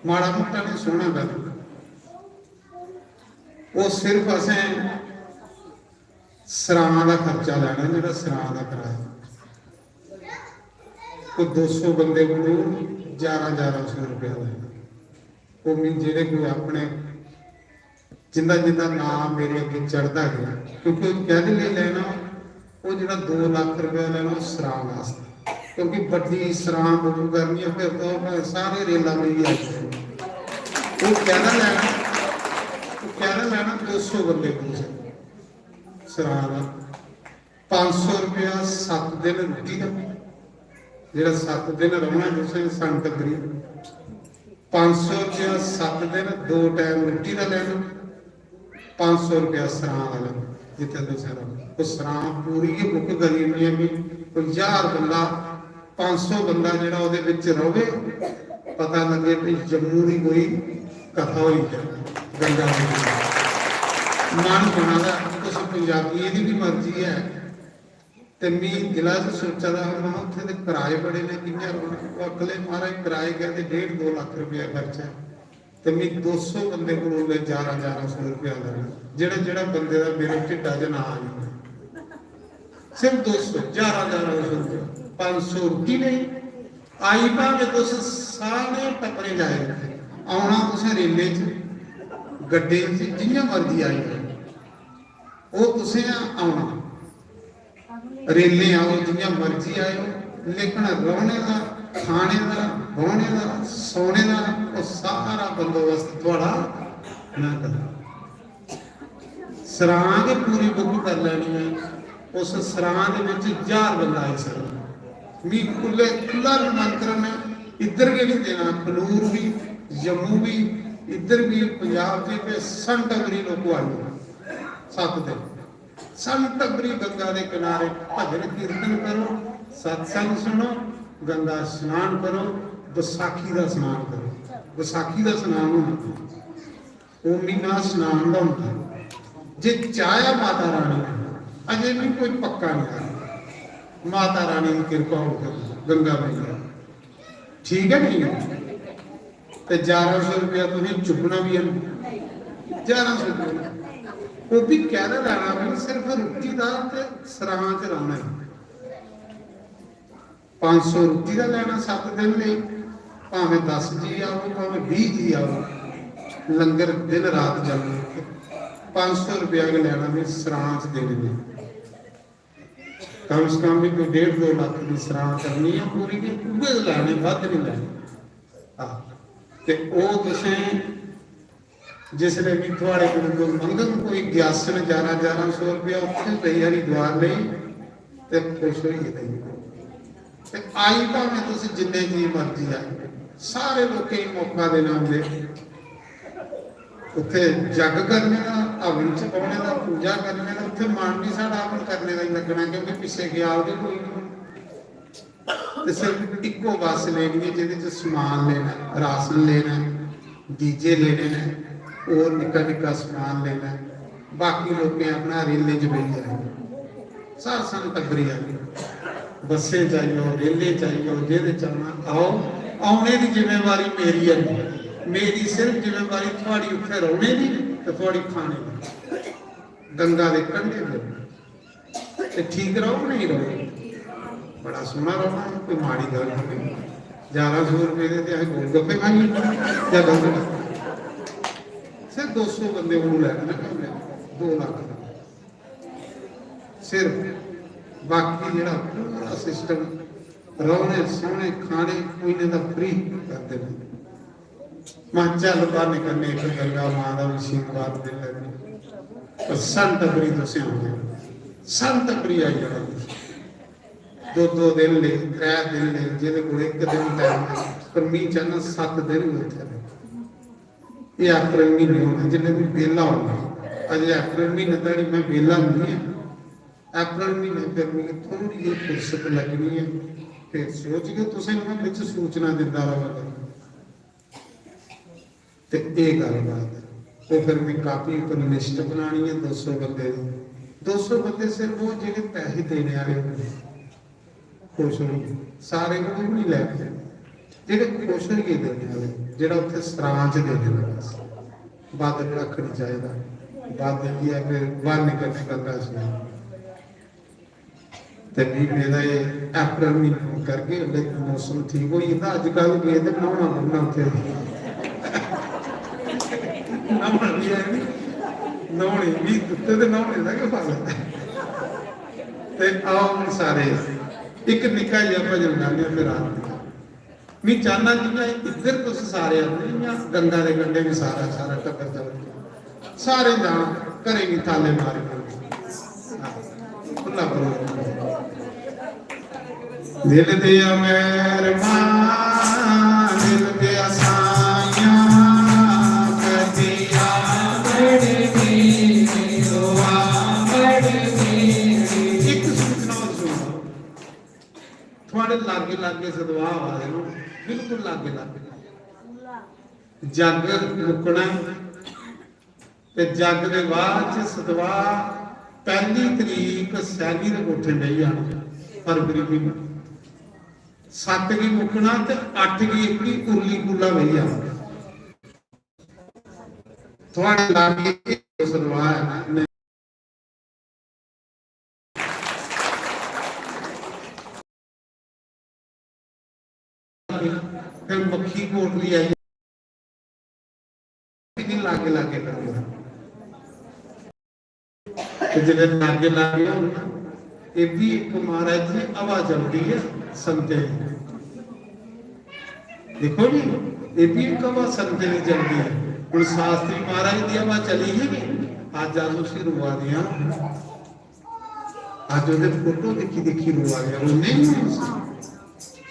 माड़ा मुट्टा नहीं सोहना गल्ल। ओह् सिर्फ असें सरां दा खर्चा लैना, जेह्ड़ा सरां दा कराया। कोई दो सौ बंदे कोलों ग्यारह ग्यारह सौ रुपया लैना। ओह् मी जेह्ड़े कोई अपने, जिंदा जिंदा नाम मेरे अग्गें चढ़दा गया, क्योंकि ओह् कैह्दे लेई लैना? ओह् जेह्ड़ा दो लक्ख रुपया लैना, ओह् सरां वास्तै, क्योंकि बड्डी सरां बुक करनी ऐ, फिर तो भाएं सारे रेला लेइयै आई जाओ। ओह् कैह्दा लैना? ओह् कैह्दा लैना? दो सौ बंदे कोल सरां दा। पंज सौ रुपया सत्त दिन रुट्टी दा, जेह्ड़ा सत्त दिन रौह्ना तुसें संत टब्बरी। पंज सौ रुपया सत्त दिन, दो टैम रुट्टी दा लैना, पंज सौ रुपया सरां दा लैना। जित्थै तुसें रौह्ना, ओह् सरां पूरी गै बुक करी ओड़नी ऐ। कोई ज्हार बंदा, पंज सौ बंदा जेह्ड़ा ओह्दे बिच र'वै, पता लग्गे कि जम्मू दी कोई कथा होई ऐ गंगा नदी दी। मन बना दा, तुस पंजाबियें दी बी मर्जी ऐ। ते मी दिला च सोचा दा हा, महां, उत्थै ते कराए बड़े ने, कि'यां रौह्ना? ओह् अगले, महाराज, कराए गै ते डेढ़ दो लक्ख रपेआ खर्चा ऐ। ते मी दो सौ बंदे कोलों ग्यारह ग्यारह सौ रपेआ लैना, जेह्ड़ा जेह्ड़ा बंदे दा मेरे ढिड्डा च नांऽ आई जाए। सिर्फ दो सौ, ग्यारह ग्यारह सौ रपेआ, पंज सौ रुट्टी लेई। आई भामें तुस सारे टब्बरे जाए, औना तुसें रेले च, गड्डे च, जि'यां मर्जी आई जाओ, ओह् तुसें औना। रेलें आओ, जि'यां मर्जी आएओ, लेकिन रौह्ने दा, खाने दा, बौह्ने दा, सौने दा, ओह् सारा बंदोबस्त थुआढ़ा में करना। सरां गै पूरी बुक करी लैनी ऐ, उस सरां दे बिच ज्हार बंदा आई सकदा। मी खु'ल्ले, खु'ल्ला निमंत्रण ऐ, इद्धर गै निं देना, अखनूर बी, जम्मू बी, इद्धर बी, पंजाब च ते संत टब्बरी लोको आई जाओ। सत्त दिन संत टब्बरी गंगा दे किनारे भजन कीर्तन करो, सत्संग सुनो, गंगा स्नान करो, बसाखी दा स्नान करो। बसाखी दा स्नान होंदा, ओह् म्हीना स्नान दा होंदा। जे चाहेआ माता रानी ने, अजें बी कोई पक्का नहीं है, माता रानी दी किरपा होग, गंगा मैया, ठीक है नहीं? ते ग्यारह सौ रुपया तुसें चुक्कना बी है, ग्यारह सौ रुपया। ओह् बी कैह्दा लैना? भी सिर्फ रुट्टी दा ते सरां च रौह्ना ऐ। पंज सौ रुट्टी दा लैना सत्त दिन लेई, भामें दस जी आओ, भामें बीह जी आओ, लंगर दिन रात चलना। पंज सौ रुपया गै लैना, भी सरां च देने दे। कम से कम भी कोई डेढ़ दो लक्ख दी सरां करनी ऐ पूरी, कि उ'ऐ लैने, बद्ध नहीं लैने। आह, ते ओह् तुसें जिसलै भी थुआड़े कोल कोई मंगग, कोई ग्यासन ग्यारह ग्यारह सौ रुपया, उत्थै लेई हरिद्वार लेई ते खुश होइयै देई ओड़ो। ते आई भामें तुस जिन्ने जी मर्जी आए, सारे लोकें गी मौका देना उंदे। उत्थै जग करने दा, हवन च बौह्ने दा, पूजा करने दा, उत्थै मन बी साढ़ा हवन करने दा ही लग्गना, क्योंकि पिच्छे ख्याल गै कोई नहीं। ते सिर्फ इक्को बस लेनी ऐ जेह्दे च समान लेना ऐ, राशन लेना ऐ, DJ लेने न, होर निक्का निक्का समान लेना ऐ। बाकी लोकें अपना रेलें च बेही जाना। सारा संग टब्बरी आई जाओ, बस्सें च आई जाओ, रेलें च आई जाओ, जेह्दे च औना आओ। औने दी जिम्मेवारी मेरी है नहीं, मेरी सिर्फ जिम्मेवारी थुआड़ी उत्थै रौह्ने दी ते थुआड़ी खाने दी। गंगा दे कंढे बोलना। ते ठीक रहो कि नहीं रहो? बड़ा सोहना रौहना है, कोई माड़ी गल्ल नहीं। ग्यारह सौ रुपये दे ते असें गोलगप्पे खाइए जां गंद। सिर्फ दो सौ बंदे कोलों लैना ना कमरे, दो लक्ख दा। सिर्फ बाकी जेह्ड़ा पूरा सिस्टम रौहने, सोहने, खाने, पीने दा फ्री कर देना। मैं चल बहाने कन्नै इक गंगा मां दा भी आशीर्वाद मिल लैंदी। पर संत टब्बरी तुसें होंदे। संत प्रिया यार, दो दो दिन ले, त्रै दिन ले, जेह्दे कोल इक दिन टैम, पर मी चाह्न्नां सत्त दिन बी उत्थै र'वै। एह् अप्रैल म्हीने होना, जिसलै मी बेह्ला होना। अजें अप्रैल म्हीने धोड़ी में बेह्ला निं ऐ। अप्रैल म्हीने फिर मिगी थोह्ड़ी जेही फुर्सत लग्गनी ऐ। फिर सोचगे, तुसें गी में बिच सूचना दिंदा र'वां। ते एह् गल्लबात ऐ। ओह् फिर में कापी उप्पर लिस्ट बनानी ऐ दो सौ बंदे दी। दो सौ बंदे सिर्फ ओह् जेह्ड़े पैसे देने आह्ले होंदे, खुश होइयै, सारे कोल बी निं लैने, जेह्ड़े खुश होइयै देने आह्ले, जेह्ड़ा उत्थै सरांच देने आह्ला, बस। बद्ध कक्ख निं चाहिदा। बद्ध इ'यै कि ब्हान्ने कन्नै गल्लां सुनो। ते भी मेरा एह् अप्रैल म्हीने करगे, उसलै मौसम ठीक होई जंदा। अजकल गे ते न्हौना पौंदा उत्थै। न्हौना बी है निं, न्हौने बी कुत्ते ते न्हौने दा गै फल ऐ। ते आओ हून सारे इक निक्का जेहा भजन गाने आं, फिर आरती। में चाह्न्नां जि'यां इद्धर तुस सारे आंदे, इ'यां गंगा दे कंढे बी सारा, सारा टब्बर चली पेआ। सारे जान, घरें गी ताले मारी ओड़ो। हां, खु'ल्ला प्रोग्राम। दिल दिया मेहरबान, दिल दिया साइयां, कदी आवड़ मेरी, ओ आवड़ मेरी। इक सूचना होर सुणो। थुआढ़े लागे लागे सतवाह आवा दे न, बिल्कुल लागे लागे। जग मुक्कना ते जग दे बाद च सतवाह पैह्ली तरीक सैल्ली दे कोठे बेही जाना, फरवरी म्हीने। सत्त गी मुक्कना ते अट्ठ गी इक गी उरली पुल्ला बेही जाना। थुआढ़े लागे सतवाह ऐ। फिर मक्खी कोटली आई, इन्नी लागे लागे करो। ते जेल्लै लागे लागे होन ना, एह् बी इक महाराज जी हवा चलदी ऐ संतें दी। दिक्खो जी, एह् बी इक हवा संतें दी चलदी ऐ। हुन शास्त्री महाराज दी हवा चली ही नी, अज्ज अस उसी रोआ दे आं। अज्ज ओह्दे फोटो दिक्खी दिक्खी रोआ दे आं, रोंदे ही नी अस।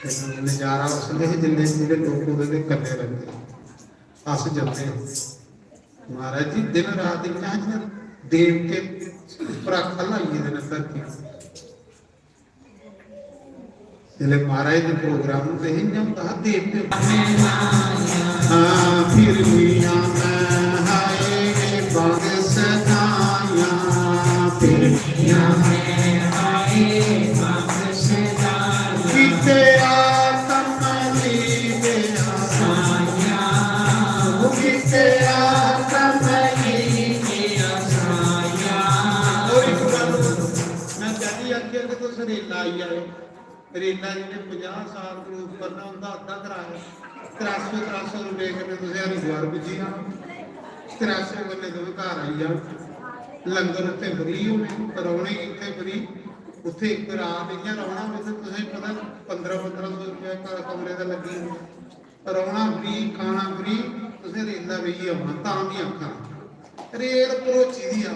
ते नजारा उसलै हे जिसलै जेह्ड़े लोक ओह्दे कन्नै रौंह्दे। अस जंदे आं। महाराज जी, दिन रात इ'यां जि'यां देवते उप्परा ख'ल्ल आई गेदे न धरती। जिसलै महाराज दे प्रोग्राम होंदे हे, इ'यां होंदा हा देवते। हां, फिर मियां मैं हाय बंद सदाइयां, फिर मियां मैं हाय बंद सदाइयां। किते आ कमली दे आसाइयां, किते आ कमली दे आसाइयां। और इक गल्ल मैं पैह्ली आखेआ कि तुस रेला आई जाओ। रेला जेह्ड़े पंजाह् साल कोला उप्पर न, उं'दा अद्धा कराया। त्रै सौ, त्रै सौ रपेऽ कन्नै तुसें हरिद्वार पुज्जी जाना, त्रै सौ कन्नै तुस घर आई जाओ। लंगर उत्थै फ्री होने, रौह्ने गी उत्थै फ्री। उत्थै इक रात इ'यां रौह्ना होऐ ते तुसें पता पंदरां पंदरां सौ रपेआ क-, कमरे दा लग्गी जंदा। रौह्ना फ्री, खाना फ्री, तुसें रेला बेहियै औना, तां बी आखां रेल भरोची दी आ।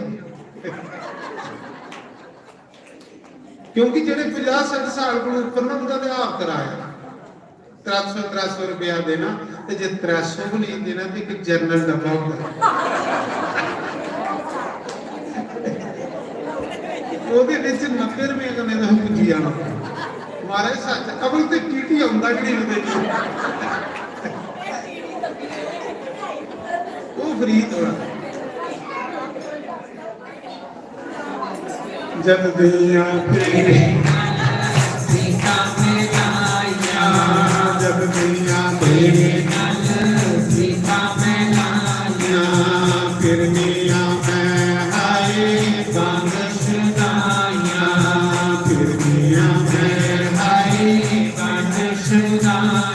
क्योंकि जेह्ड़े पंजाह् सट्ठ साल कोला उप्पर न, उं'दा ते हाफ कराया। त्रै सौ, त्रै सौ रपेआ देना, ते जे त्रै सौ बी नेईं देना, ते इक जनरल डब्बा होंदा। ओह्दे बिच नब्बे रपेऽ कन्नै तुसें पुज्जी जाना। महाराज, सच्च, अबल ते टीटी औंदा गै नेईं ओह्दे च। ओह् फ्री थोह्ड़ा। जद दियां तेरे जद दियां तेरे फिरनियां मैं हाय बंद सदाइयां, फिरनियां मैं हाय बंद सदाइयां।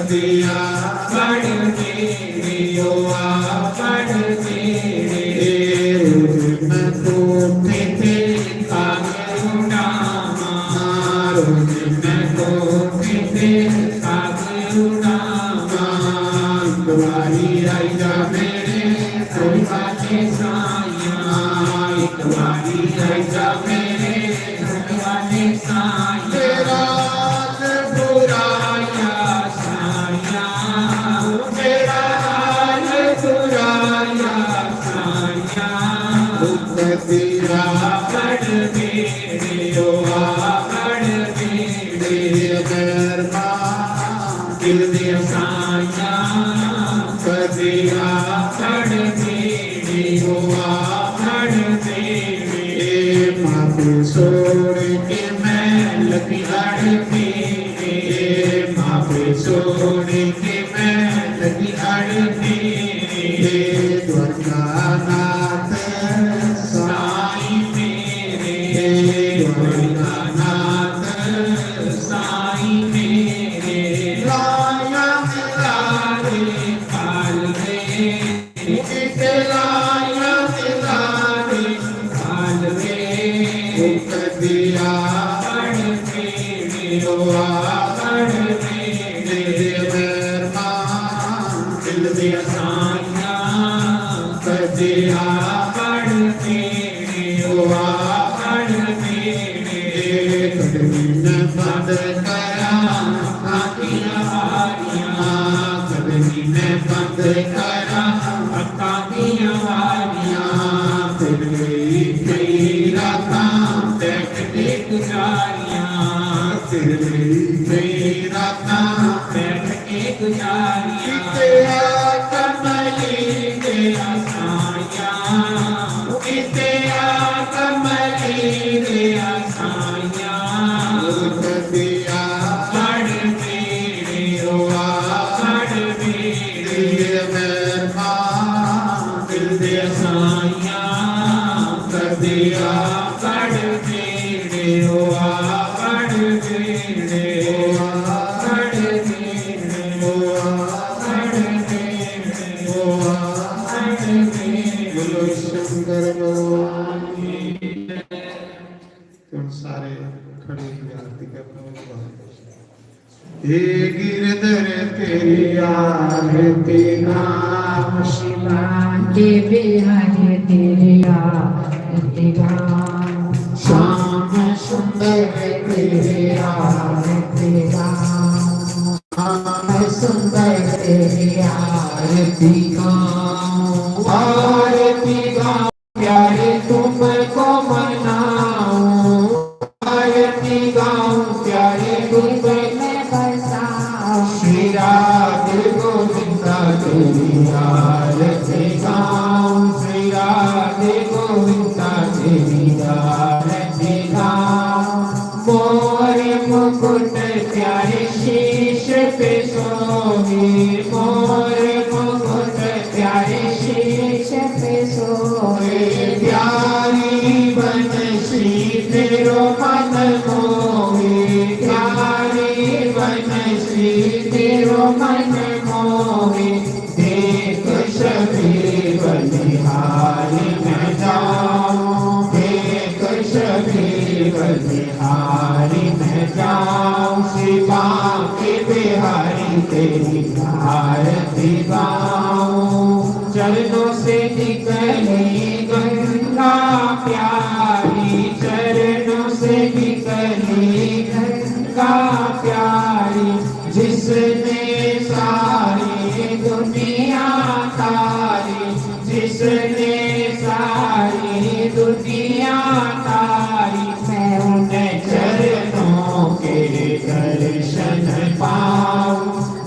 दिया बड़ मेरे, ओ आ बड़ मेरे। रोज मैं कोठे पे कागज उड़ावां, रोज मैं कोठे पे कागज उड़ावां। एक बारी आई जा मेरे कोई बातें साइयां, एक बारी आई जा मेरे कोई बातें साइयां। तेरा हाल बुराया साइयां, तेरा हाल बुराया साइयां। दुख दिया बड़ मेरे, ओ आ बड़ मेरे। मेहरबान दिल दिया साइयां, कदिया बड़ मेरे, ओ आ बड़ मेरे। माफी छोड़ के मैं लगी अड़ती, माफी छोड़ के मैं लगी अड़ती। हे द्वारकानाथ साईं मेरे, हे द्वारकानाथ साईं मेरे। लाया मेरा रे पाल रे, किते लाया तेरा रे पाल रे। कदिया बड़ मेरे, ओ आ बड़ मेरे। मेहरबान दिल दिया साइयां, कदिया बड़ मेरे, ओ आ बड़ मेरे। कदमी न बंद करा अक्खां दियां वारियां, कदमी न बंद करा अक्खां दियां वारियां। फिर गई कई रातां बैठ के गुजारियां, फिर गई कई रातां बैठ के गुजारियां। किते आ कमली दे साइयां, किते आ कमली दे साइयां। ओ कदिया बड़ मेरे, ओ आ बड़ मेरे। मेहरबान दिल दे साइयां, कदिया बड़ मेरे, ओ आ बड़ मेरे, ओ आ बड़ मेरे, ओ आ बड़ मेरे, ओ आ बड़ मेरे। बोलो शंकर भगवान की। तुम सारे खड़े हो के आरती करना। हे गिरधर तेरी आरती गाऊं, शिवांगी बिहारी तेरी आरती गाऊं, श्याम सुंदर तेरी आरती गाऊं, श्याम सुंदर तेरी आरती गाऊं, आरती गाऊं। प्यारे तुमको मनाऊं, आरती गाऊं, प्यारे तुम में बसाऊं। श्री राधे गोविंदा तेरी आरती गाऊं, श्री राधे गोविंदा तेरी आरती गाऊं। मोर मुकुट प्यारे शीश पे सोहे, मोर मुकुट प्यारे शीश पे सोहे। प्यारी बनश्री तेरो मन मोहे, प्यारी बनश्री तेरो मन मोहे। देख छवि बलिहारी मैं जाऊं, देख छवि बलिहारी मैं जाऊं। श्री बांके बिहारी तेरी आरती गाऊं। चरणों से निकली गंगा प्यारी, चरणों से निकली गंगा प्यारी, जिसने सारी दुनिया तारी, जिसने सारी दुनिया तारी। मैं उन चरणों के दर्शन पाऊं,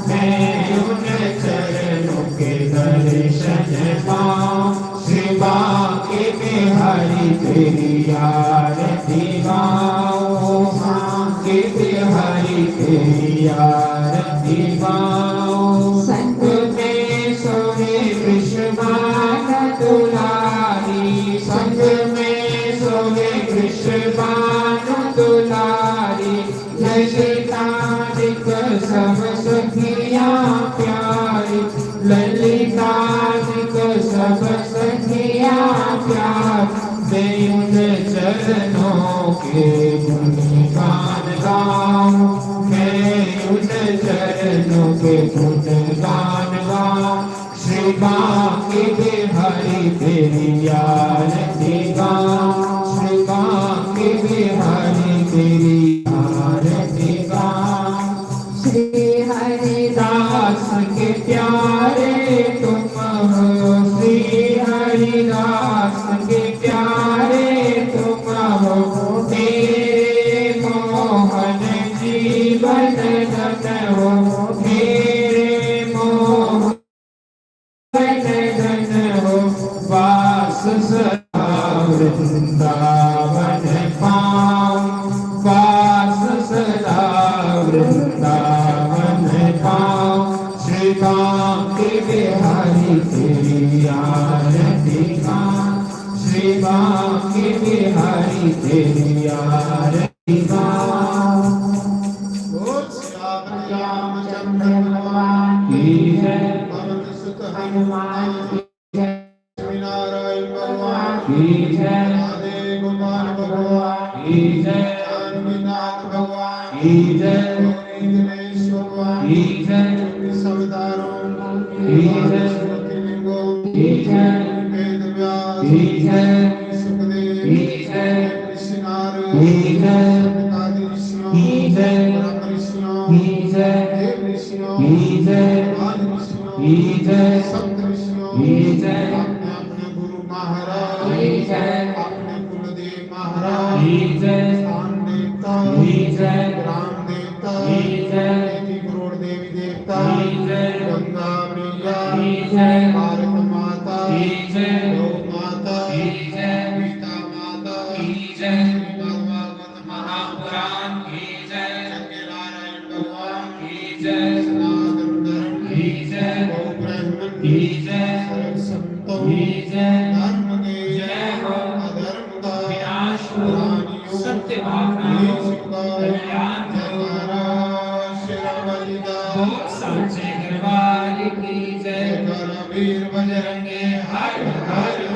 मैं उन चरणों के दर्शन पाऊं। श्री बांके बिहारी तेरी आरती गाऊं, बांके बिहारी तेरी आरती गाऊं। संग में सोहे वृषभानु दुलारी, संग में सोहे वृषभानु दुलारी। ललिता दिक सब सखिया प्यारी, ललिता निक सब सखिया प्यारी। मैं उन चरणों के गुणगान गाऊं, मैं उन चरणों के गुणगान गाऊं। श्री बांके बिहारी तेरी आरती गाऊं, श्री बांके बिहारी तेरी आरती गाऊं। श्री हरिदास के प्यारे तुम हो, श्री हरिदास के प्यारे तुम हो। मेरे मोहन जीवन धन हो, मेरे मोहन धन हो। वास सदा वृंदावन पाऊं, वास सदा वृंदावन पाऊं। श्री बांके बिहारी तेरी आरती गाऊं, श्री बांके बिहारी तेरी आरती गाऊं। बोल श्री रामचंद्र भगवान की जय। पवन सुत हनुमान की जय। लक्ष्मी नारायण भगवान की जय। राधे गोपाल भगवान की जय। जानकीनाथ भगवान की जय। गौरी गणेश भगवान की जय। चौबीस अवतारों की जय। ज्योतिर्लिंगों की जय। वेद व्यास की जय। सुखदेव की जय। ऋषि नारद की जय। सनकादि ऋषियों की जय। ब्रह्म ऋषियों की जय। देव ऋषियों की जय। नारद ऋषियों की जय। सप्त ऋषियों की जय। अपने अपने गुरु महाराज की जय। अपने कुलदेव महाराज की जय। स्थान देवता की जय। ग्राम देवता की जय। तेती करोड़ देवी देवता की जय। गंगा मैया की जय। भारत माता की जय। गौ माता की जय। गीता माता की जय। श्रीमद् भागवत महापुराण की जय। सत्यनारायण भगवान की जय। सनातन धर्म की जय। गौ ब्राह्मण की जय। सर्व संतों की जय। धर्म के जय हो। अधर्म का विनाश हो। प्राणियों सत्य भावना हो। कल्याण हो। जयकारा श्री राम जी का। बोल सांचे दरबार की जय। जयकारा वीर बजरंगे हर हर